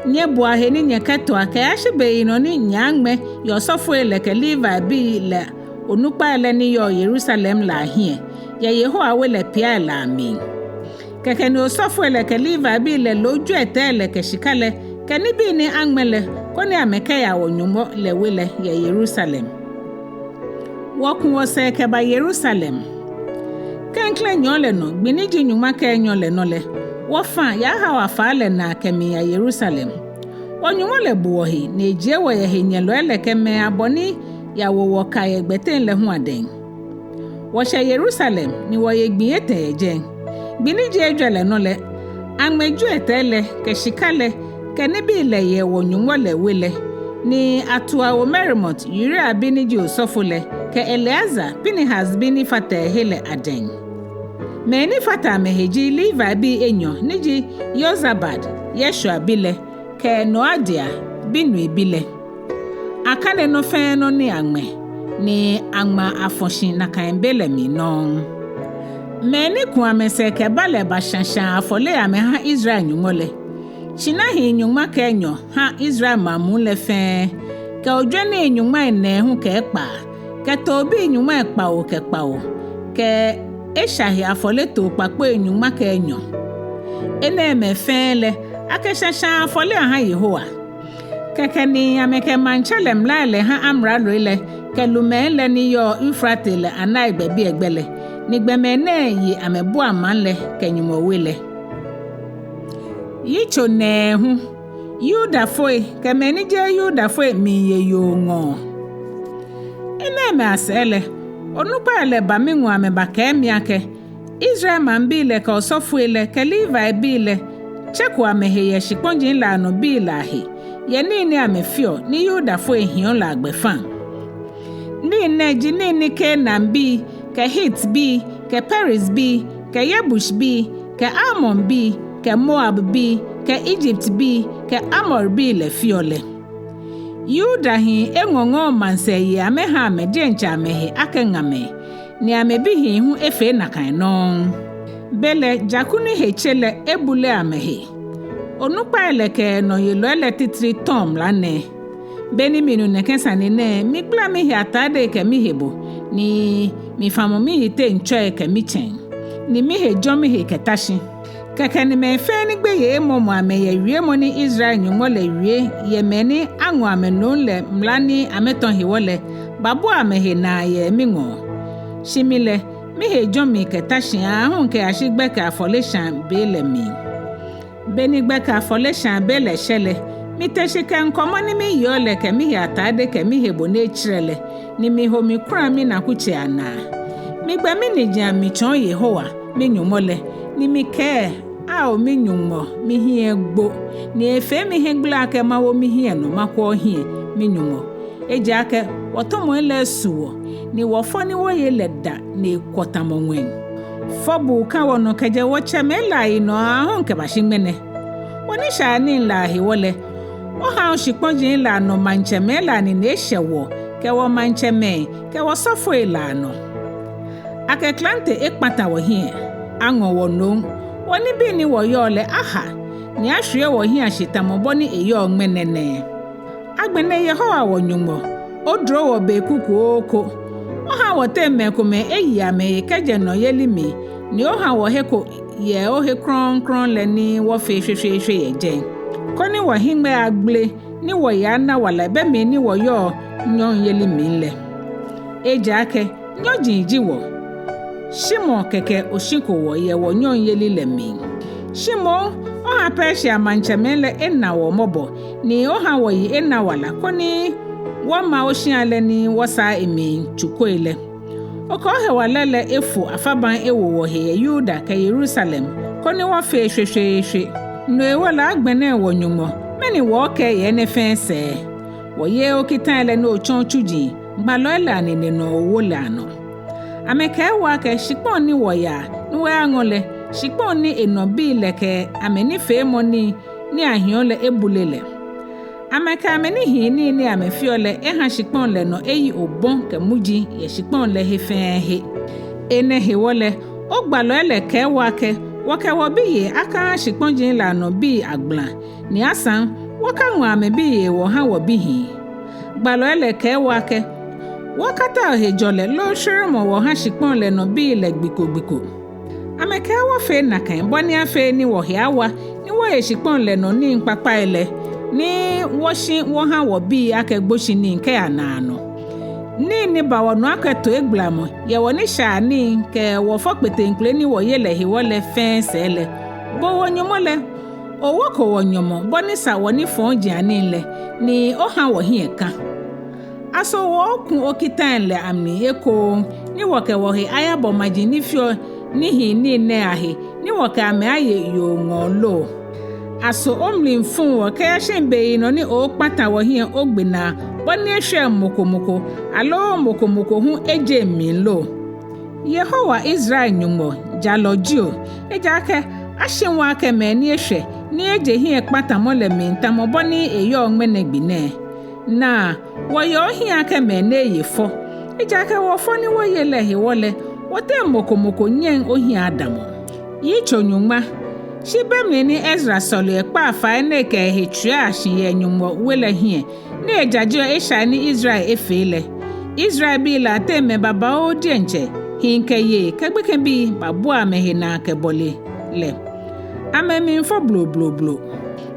Nyɛbua he ni nyɛkɛtoa kɛyashi beyinɔ ni nyɛaaŋmɛ yɛ osɔfoi lɛ kɛ Levi bii lɛ onukpai lɛ ni yɔɔ Yerusalem lɛ ahiɛ, yɛ Yehowa we lɛ piai lɛ amli. Kɛkɛ ni osɔfoi lɛ kɛ Levi bii lɛ lo jwiɛtɛi lɛ kɛ shika lɛ kɛ nibii ni aŋmɛ lɛ, koni amɛkɛya wɔ-Nyɔŋmɔ lɛ we lɛ yɛ Yerusalem. Wɔku wɔsɛɛ kɛba Yerusalem. Klɛŋklɛŋ nyɔɔŋ lɛ nɔ, gbi ni ji nyɔŋma kɛ enyɔ lɛ nɔ lɛ, wɔfã yɛ Ahawa faa lɛ naa kɛmiiya Yerusalem. Wɔ-Nyɔŋmɔ lɛ bu wɔhe, ni ejie wɔ yɛ henyɛlɔi lɛ kɛ mɛi abɔ ni yawo wɔ ka yɛ gbɛteŋ lɛ hu adɛŋ. Wɔshɛ Yerusalem, ni wɔye gbii etɛ yɛ jɛi. Gbi ni ji ejwɛ lɛ nɔ lɛ, aŋmɛ jwiɛtɛi lɛ kɛ shika lɛ kɛ nibii lɛ yɛ wɔ-Nyɔŋmɔ lɛ we lɛ, ni atu awo Meremot, Uria bi ni ji osɔfo lɛ, kɛ Eleazar, Pinehas bi ni fata ehe lɛ adɛŋ. Mɛi ni fata amɛhe ji Levi bii enyɔ ni ji Yozabad, Yeshua bi lɛ, kɛ Noadia, Binui bi lɛ. Akane nɔ fɛɛ nɔ ni aŋmɛ, ni aŋma afɔ shi nakai be lɛ mli nɔŋŋ. Mɛi ni ku amɛsɛɛ kɛba lɛ bashã shãa afɔlei amɛha Israel Nyɔŋmɔ lɛ. Tsinahii nyɔŋma kɛ enyɔ ha Israel maŋ muu lɛ fɛɛ, kɛ ojwɛnii nyɔŋmai nɛɛhu kɛ ekpaa, kɛ toobii nyɔŋmai kpawo kɛ kpawo, kɛ esha he afɔle too kpakpoi nyɔŋma kɛ enyɔ. Enɛɛmɛi fɛɛ lɛ, akɛshã shãa afɔle aha Yehowa. Kɛkɛ ni amɛkɛ maŋtsɛ lɛ mlai lɛ ha amraloi lɛ kɛ lumɛi lɛ ni yɔɔ Eufrate lɛ anaigbɛ biɛgbɛ lɛ, ni gbɔmɛi nɛɛ ye amɛbua maŋ lɛ kɛ Nyɔŋmɔ we lɛ. Yitso nɛɛhu. Yudafoi kɛ mɛi ni jeee Yudafoi miiye yooŋɔɔ. Enɛɛmɛi asɛɛ lɛ, onukpai lɛ ba miŋɔɔ amɛbakɛɛ mi akɛ, Israel maŋbii lɛ kɛ osɔfoi lɛ kɛ Levi bii lɛ tseko amɛhe yɛ shikpɔji lɛ anɔ bii lɛ ahe, yɛ nii ni amɛfeɔ ni Yudafoi hiɔ lɛ agbɛfaŋ. Nii nɛɛ ji nii ni Kanaanbii kɛ Hitbii kɛ Perizbii, kɛ Yebusbii, kɛ Amonbii, kɛ Moabbii, kɛ Egiptbii, kɛ Amorbii lɛ feɔ lɛ. Yuda hii eŋɔŋɔɔ maŋsɛɛ yei amɛha amɛ diɛŋtsɛ amɛhe akɛ ŋamɛi, ni amɛbihii hu efee nakai nɔŋŋ. Belɛ jaku ni he tse lɛ ebule amɛhe. Onukpai lɛ kɛ nɔyelɔi lɛ titri tɔɔ mla nɛɛ. Beni minu nɛkɛ sane nɛɛ, migbala mihe atade kɛ mihebo, ni mifamɔ miyiteŋ tsɔi kɛ mitsɛŋ, ni mihe jɔ mihe kɛta shi. Kɛkɛ ni mɛi fɛɛ ni gbeyei emɔmɔ amɛ yɛ wiemɔ ni Israel Nyɔŋmɔ lɛ wie yɛ mɛi ni aŋɔ amɛ nom lɛ mla ni amɛtɔ̃ hewɔ lɛ, babua amɛhe naa yɛ miŋɔɔ. Shi mi lɛ, mihe jɔ mi kɛta shi aahu kɛyashi gbɛkɛ afɔleshaa be lɛ mli. Beni gbɛkɛ afɔleshaa be lɛ shɛ lɛ, mite shi kɛ ŋkɔmɔ ni miyeɔ lɛ kɛ mihe atade kɛ mihebo ni etserɛ lɛ, ni miho mikula minakutsei anaa. Migbɛ miniji amli mitsɔɔ Yehowa, mi-Nyɔŋmɔ lɛ, ni mikɛɛ: Ao mi-Nyɔŋmɔ, mihiɛ egbo, ni efee mi hiɛgbele akɛ mawo mihiɛ nɔ makwɛ ohiɛ, mi-Nyɔŋmɔ. Ejaakɛ wɔtɔmɔi lɛ esu wɔ, ni wɔfɔ ni wɔye lɛ da ni ekwɔ tamɔ ŋwɛi. Fɔbuu ka wɔnɔ kɛjɛ wɔtsɛmɛi lɛ ayinɔ aahu kɛbashi ŋmɛnɛ. Wɔnishaianii lɛ ahewɔ lɛ, oha shikpɔji lɛ anɔ maŋtsɛmɛi lɛ anine eshɛ wɔ kɛ wɔmaŋtsɛmɛi kɛ wɔsɔfoi lɛ anɔ. Akɛ klante ekpata wɔhiɛ, aŋɔ wɔ nom, wɔnibii ni wɔyɔɔ lɛ aha, ni ashwie wɔhiɛ ashi tamɔ bɔ ni eyɔɔ ŋmɛnɛ nɛɛ. Agbɛnɛ Yehowa wɔ-Nyɔŋmɔ, odro wɔ be kukuoo ko. Oha wɔteŋ mɛi komɛi eyi amɛhe kɛjɛ nɔyeli mli, ni oha wɔ he ko yɛ ohe krɔŋkrɔŋ lɛ ni wɔfee shweshweeshwe yɛ jɛi, koni wɔhiŋmɛi agbele, ni wɔyi ana wala be mli ni wɔyɔɔ nyɔŋyeli mli lɛ. Ejaakɛ nyɔji ji wɔ, shi moŋ kɛkɛ oshiko wɔ yɛ wɔnyɔŋyeli lɛ mli. Shi moŋ oha Persia maŋtsɛmɛi lɛ ena wɔ mɔbɔ, ni oha wɔyi ena wala koni wɔma oshia lɛ ni wɔsaa emli tsukoi lɛ. Okɛ ohewalɛ lɛ efo afabaŋ ewo wɔhe yɛ Yuda kɛ Yerusalem, koni wɔfee shweshweeshwe. No hewɔ lɛ agbɛnɛ wɔ-Nyɔŋmɔ, mɛni wɔɔkɛɛ yɛ enɛ fɛɛ sɛɛ? Wɔyeee okitai lɛ ni otsɔ otsuji gbalɔi lɛ anine nɔ owo lɛ anɔ. Amɛkɛɛ wɔ akɛ shikpɔŋ ni wɔyaa ni wɔyaŋɔ lɛ, shikpɔŋ ni enɔ bii lɛ kɛ amɛnifeemɔi ni ahiɔ lɛ ebule lɛ. Amɛkɛ amɛnihiinii ni amɛfeɔ lɛ eha shikpɔŋ lɛ nɔ eyi obɔ kɛ muji yɛ shikpɔŋ lɛ he fɛɛ he. Enɛ hewɔ lɛ, ogbalɔi lɛ kɛɛ wɔ akɛ wɔkɛ wɔbiyei akaha shikpɔji lɛ anɔ bii agbala, ni asaŋ wɔkaŋɔ amɛbiyei wɔha wɔbihii. Gbalɔi lɛ kɛɛ wɔ akɛ wɔkatao hejɔlɛ loo shweremɔ wɔha shikpɔŋ lɛ nɔ bii lɛ gbi ko gbi ko. Amɛkɛɛ wɔfee nakai bɔ ni afee ni wɔhe awa ni wɔye shikpɔŋ lɛ nɔ nii kpakpai lɛ, ni wɔshi wɔha wɔbii akɛ gboshinii kɛya naanɔ. Nii ni ba wɔnɔ akɛ toigbalamɔ yɛ wɔnishaianii kɛ wɔfɔ kpeteŋkpele ni wɔye lɛ hewɔ lɛ fɛɛ sɛɛ lɛ, bo wɔ-Nyɔŋmɔ lɛ, owoko wɔ nyɔmɔ bɔ ni sa wɔnifɔjianii lɛ, ni oha wɔhiɛ ka. Aso wɔɔku okitai lɛ amli ekoŋŋ, ni wɔkɛ wɔhe ayabɔ maji ni feɔ nihiinii nɛɛ ahe, ni wɔkɛ amɛ aye yooŋɔɔ lo? Aso omli fuŋ wɔ kɛyashi beyinɔ ni ookpata wɔhiɛ ogbe naa, bɔ ni eshwɛɛɛ mɔ ko mɔ ko, aloo mɔ ko mɔ ko hu ejeee mli lo? Yehowa, Israel Nyɔŋmɔ, jalɔ ji o, ejaakɛ ashi wɔ akɛ mɛi ni eshwɛ ni eje hiɛkpatamɔ lɛ mli tamɔ bɔ ni eyɔɔ ŋmɛnɛ gbi nɛɛ. Naa, wɔyɛ ohiɛ akɛ mɛi ni eye fɔ, ejaakɛ wɔfɔ ni wɔye lɛ hewɔ lɛ, wɔteŋ mɔ ko mɔ ko nyɛŋ ohiɛ adamɔ. Yitso nyɔŋma. Shi be mli ni Ezra sɔle ekpaa fai ni ekɛ ehe tswia shi yɛ Nyɔŋmɔ we lɛ hiɛ, ni ejajeɔ eshai ni Israel efee lɛ, Israelbii lɛ ateŋ mɛi babaoo diɛŋtsɛ, hii kɛ yei kɛ gbekɛbii babua amɛhe naa kɛbɔle lɛ. Amɛmiifo blobloblo.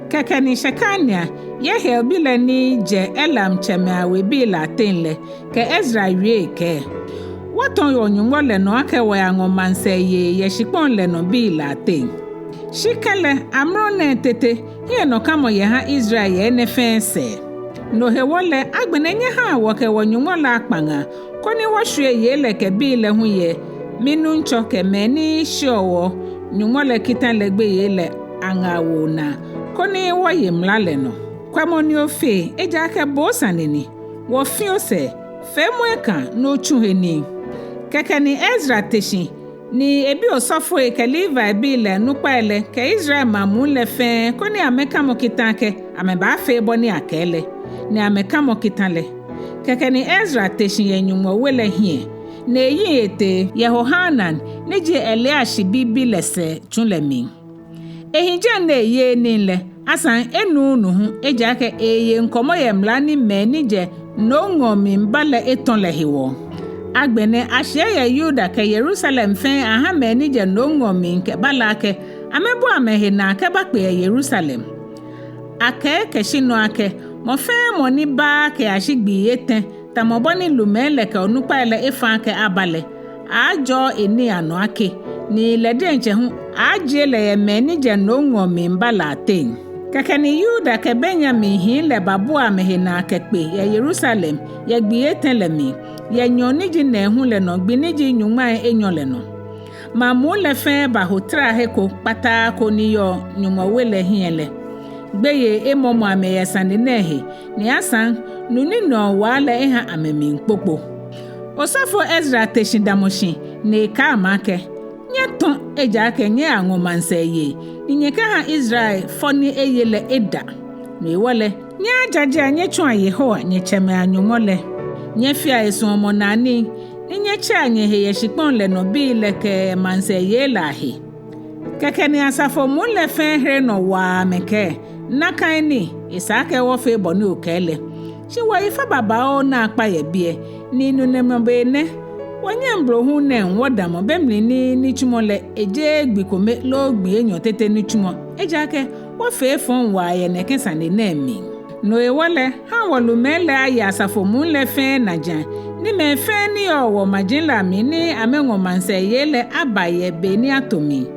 Kɛkɛ ni Shekania, Yehiel bi lɛ ni jɛ Elam tsɛmɛi awebii lɛ ateŋ lɛ, kɛ Ezra wie ekɛɛ: Wɔtɔ̃ wɔ-Nyɔŋmɔ lɛ nɔ akɛ wɔyaŋɔ maŋsɛɛ yei yɛ shikpɔŋ lɛ nɔ bii lɛ ateŋ. Shi kɛlɛ, amrɔ nɛɛ tete, hiɛnɔkamɔ yɛ ha Israel yɛ enɛ fɛɛ sɛɛ. No hewɔ lɛ, agbɛnɛ nyɛhaa wɔkɛ wɔ-Nyɔŋmɔ lɛ akpa ŋaa, koni wɔshwie yei lɛ kɛ bii lɛ hu yɛ minuŋtsɔ kɛ mɛi ni sheɔ wɔ-Nyɔŋmɔ lɛ kita lɛ gbeyei lɛ aŋaawoo naa, koni wɔye mla lɛ nɔ. Kwɛmɔ ni ofee, ejaakɛ bo osane ni. Wɔfi osɛɛ, feemɔ ekãa ni otsu he nii. Kɛkɛ ni Ezra te shi Ni ebi osɔfoi kɛ Levibii lɛ onukpai lɛ kɛ Israel maŋ muu lɛ fɛɛ koni amɛkamɔ kita akɛ amɛbaafee bɔ ni akɛɛ lɛ, ni amɛkamɔ kita lɛ. Kɛkɛ ni Ezra te shi yɛ Nyɔŋmɔ we lɛ hiɛ, ni eyiŋ etee Yehohanan ni ji Eliashib bi lɛ sɛɛ tsu lɛ mli. Ehi jɛi ni eyeee nii lɛ, asaŋ enuuu nu hu, ejaakɛ eeye ŋkɔmɔ yɛ mla ni mɛi ni jɛ nomŋɔɔ mli ba lɛ etɔ̃ lɛ hewɔ. Agbɛnɛ ashiɛ yɛ Yuda kɛ Yerusalem fɛɛ aha mɛi ni jɛ nomŋɔɔ mli kɛba lɛ akɛ amɛbua amɛhe naa kɛbakpe yɛ Yerusalem. Akɛɛ kɛshi nɔ akɛ mɔ fɛɛ mɔ ni baaa kɛyashi gbii etɛ̃, tamɔ bɔ ni lumɛi lɛ kɛ onukpai lɛ efã akɛ aba lɛ, aaajɔɔ enii anɔ ake, ni lɛ diɛŋtsɛ hu aaajie lɛ yɛ mɛi ni jɛ nomŋɔɔ mli ba lɛ ateŋ. Kɛkɛ ni Yuda kɛ Benyamin hii lɛ babua amɛhe naa kɛkpe yɛ Yerusalem yɛ gbii etɛ̃ lɛ mli, yɛ nyɔŋ ni ji nɛɛhu lɛ nɔ gbi ni ji nyɔŋmai enyɔ lɛ nɔ. Maŋ muu lɛ fɛɛ baho tara he ko kpataa ko ni yɔɔ Nyɔŋmɔ we lɛ hiɛ lɛ. Gbeyei emɔmɔ amɛ yɛ sane nɛɛ he, ni asaŋ nu ni nɛɔ waa lɛ eha amɛmli kpokpo. Osɔfo Ezra te shi damɔ shi, ni ekɛɛ amɛ akɛ: Nyɛtɔ̃, ejaakɛ nyɛyaŋɔ maŋsɛɛ yei, ni nyɛkɛha Israel fɔ ni eye lɛ eda. No hewɔ lɛ, nyɛjajea nyɛtsua Yehowa, nyɛtsɛmɛi a-Nyɔŋmɔ lɛ. Nyɛfea esuɔmɔnaanii, ni nyɛtsɛa nyɛhe yɛ shikpɔŋ lɛ nɔ bii lɛ kɛ maŋsɛɛ yei lɛ ahe. Kɛkɛ ni asafo muu lɛ fɛɛ here nɔ waa amɛkɛɛ: Nakai ni, esa akɛ wɔfee bɔ ni okɛɛ lɛ. Shi wɔyi fa babaoo naakpa yɛ biɛ, ni nunɛmɔ be nɛ. Wɔnyɛŋ blohu nɛɛ wɔdamɔ be mli ni nitsumɔ lɛ ejeee gbi kome loo gbii enyɔ tete nitsumɔ, ejaakɛ wɔfee efɔŋ waa yɛ nɛkɛ sane nɛɛ mli. No hewɔ lɛ, ha wɔlumɛi lɛ aye asafo muu lɛ fɛɛ najiaŋ, ni mɛi fɛɛ ni yɔɔ wɔmaji lɛ amli ni amɛŋɔ maŋsɛɛ yei lɛ aba yɛ be ni ato mli.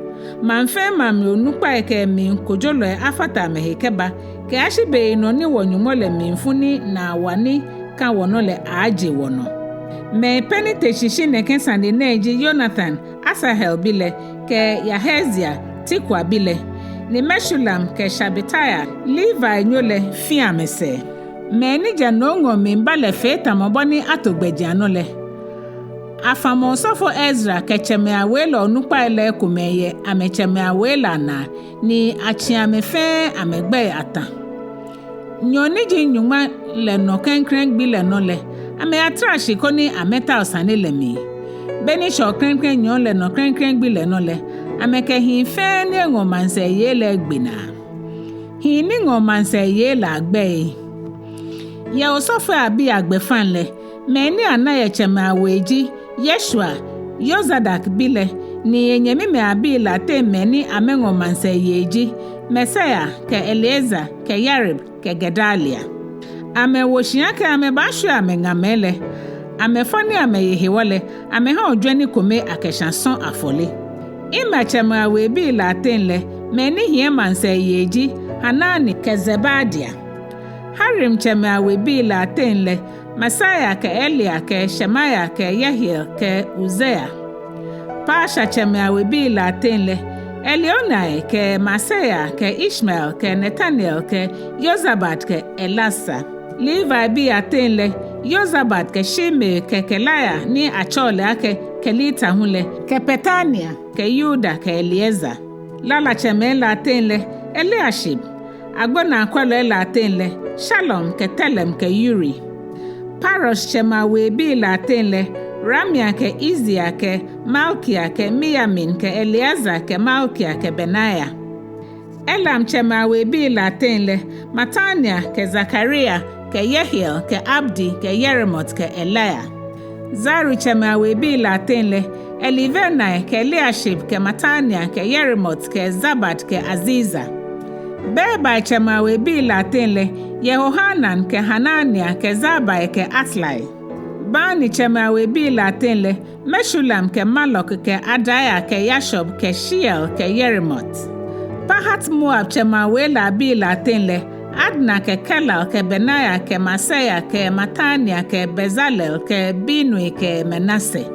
Maŋ fɛɛ maŋ mli onukpai kɛ emli kojolɔi afata amɛhe kɛba, kɛyashi beyinɔ ni wɔ-Nyɔŋmɔ lɛ mlifu ni naa wa ni ka wɔnɔ lɛ aaaje wɔnɔ. Mɛi pɛ ni te shi shi nɛkɛ sane nɛɛ ji Yonatan, Asahel bi lɛ, kɛ Yahezeia, Tikwa bi lɛ, ni Meshulam kɛ Shabetai, Levinyo lɛ, fi amɛsɛɛ. Mɛi ni jɛ nomŋɔɔ mli ba lɛ fee tamɔ bɔ ni ato gbɛjianɔ lɛ. Afamɔ osɔfo Ezra kɛ tsɛmɛi awei lɛ onukpai lɛ ekomɛi yɛ amɛtsɛmɛi awei lɛ anaa, ni atsi amɛ fɛɛ amɛgbɛi atã. Nyɔɔŋ ni ji nyɔŋma lɛ nɔ klɛŋklɛŋ gbi lɛ nɔ lɛ, amɛyatara shi koni amɛtao sane lɛ mli. Be ni shɛɔ klɛŋklɛŋ nyɔɔŋ lɛ nɔ klɛŋklɛŋ gbi lɛ nɔ lɛ, amɛkɛ hii fɛɛ ni eŋɔ maŋsɛɛ yei lɛ egbe naa. Hii ni ŋɔ maŋsɛɛ yei lɛ agbɛi. Yɛ osɔfoi abii agbɛfaŋ lɛ, mɛi ni ana yɛ tsɛmɛi awei ji Yeshua, Yozadak bi lɛ, ni enyɛmimɛi abii lɛ ateŋ mɛi ni amɛŋɔ maŋsɛɛ yei ji Maaseia kɛ Eliezer kɛ Yarib kɛ Gedalia. Amɛwo shi akɛ amɛbaashwie amɛŋamɛi lɛ. Amɛfɔ ni amɛye hewɔ lɛ, amɛha ojwɛni kome akɛshã sɔ̃ afɔle. Imer tsɛmɛi awei bii lɛ ateŋ lɛ, mɛi ni hiɛ maŋsɛɛ yei ji Hanani kɛ Zebadia. Harim tsɛmɛi awei bii lɛ ateŋ lɛ, Maaseia kɛ Elia kɛ Shemaia kɛ Yehiel kɛ Uzia. Pashur tsɛmɛi awei bii lɛ ateŋ lɛ, Elioenai kɛ Maaseia kɛ Ishmael kɛ Netanel kɛ Yozabad kɛ Elasa. Levibii ateŋ lɛ, Yozabad kɛ Shimei kɛ Kelaia ni atsɛɔ lɛ akɛ Kelita hu lɛ, kɛ Petania kɛ Yuda kɛ Eliezer. Lalatsɛmɛi lɛ ateŋ lɛ, Eliashib. Agbonaakwɛlɔi lɛ ateŋ lɛ, Shalum kɛ Telem kɛ Uri. Parosh tsɛmɛi awei bii lɛ ateŋ lɛ, Ramia kɛ Izia kɛ Malkia kɛ Miyamin kɛ Eleazar kɛ Malkia kɛ Benaia. Elam tsɛmɛi awei bii lɛ ateŋ lɛ, Matania kɛ Zakaria kɛ Yehiel kɛ Abdi kɛ Yeremot kɛ Elia. Zatu tsɛmɛi awei bii lɛ ateŋ lɛ, Elivenai kɛ Eliashib kɛ Matania kɛ Yeremot kɛ Zabad kɛ Aziza. Bebai tsɛmɛi awei bii lɛ ateŋ lɛ, Yehohanan kɛ Hanania kɛ Zabai kɛ Atlai. Bani tsɛmɛi awei bii lɛ ateŋ lɛ, Meshulam kɛ Maluk kɛ Adaia kɛ Yashub kɛ Sheal kɛ Yeremot. Pahat-Moab tsɛmɛi awei lɛ abii lɛ ateŋ lɛ, Adna kɛ Kelal kɛ Benaia kɛ Maaseia kɛ Matania kɛ Bezalel kɛ Binui kɛ Manase.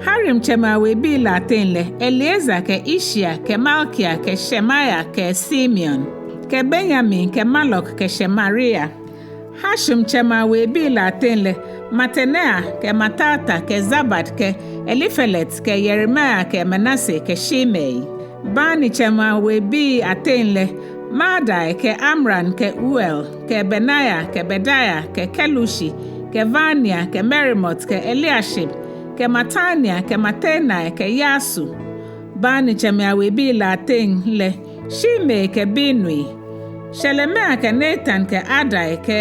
Harim tsɛmɛi awei bii lɛ ateŋ lɛ, Eliezer kɛ Ishia kɛ Malkia kɛ Shemaia kɛ Simeon. Kɛ Benyamin kɛ Maluk kɛ Shemaria. Hashum tsɛmɛi awei bii lɛ ateŋ lɛ, Matenai kɛ Matata kɛ Zabad kɛ Elifelet kɛ Yeremai kɛ Manase kɛ Shimei. Bani tsɛmɛi awe bii ateŋ lɛ: Maadai kɛ Amram kɛ Uel kɛ Benaia kɛ Bedeia kɛ Keluhi kɛ Vania kɛ Meremot kɛ Eliashib kɛ Matania kɛ Matenai kɛ Yasu. Bani tsɛmɛi awe bii lɛ ateŋ lɛ: Shimei kɛ Binui. Shelemia kɛ Natan kɛ Adaia kɛ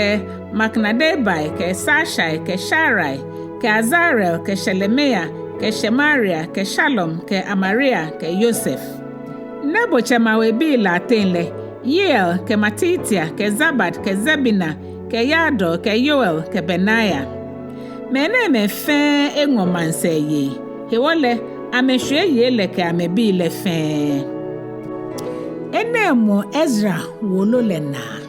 Maknadebai kɛ Shashai kɛ Sharai kɛ Azarel kɛ Shelemia kɛ Shemaria kɛ Shalum kɛ Amaria kɛ Yosef. Nebo tsɛmɛi awe bii lɛ ateŋ lɛ: Yeiel kɛ Matitia kɛ Zabad kɛ Zebina kɛ Yadai kɛ Yoel kɛ Benaia. Mɛnɛɛmɛi fɛɛ eŋɔ maŋsɛɛ yei, hewɔ lɛ amɛshwie yei lɛ kɛ amɛbii lɛ fɛɛ. Enɛ mɔ Ezra wolo lɛ naa.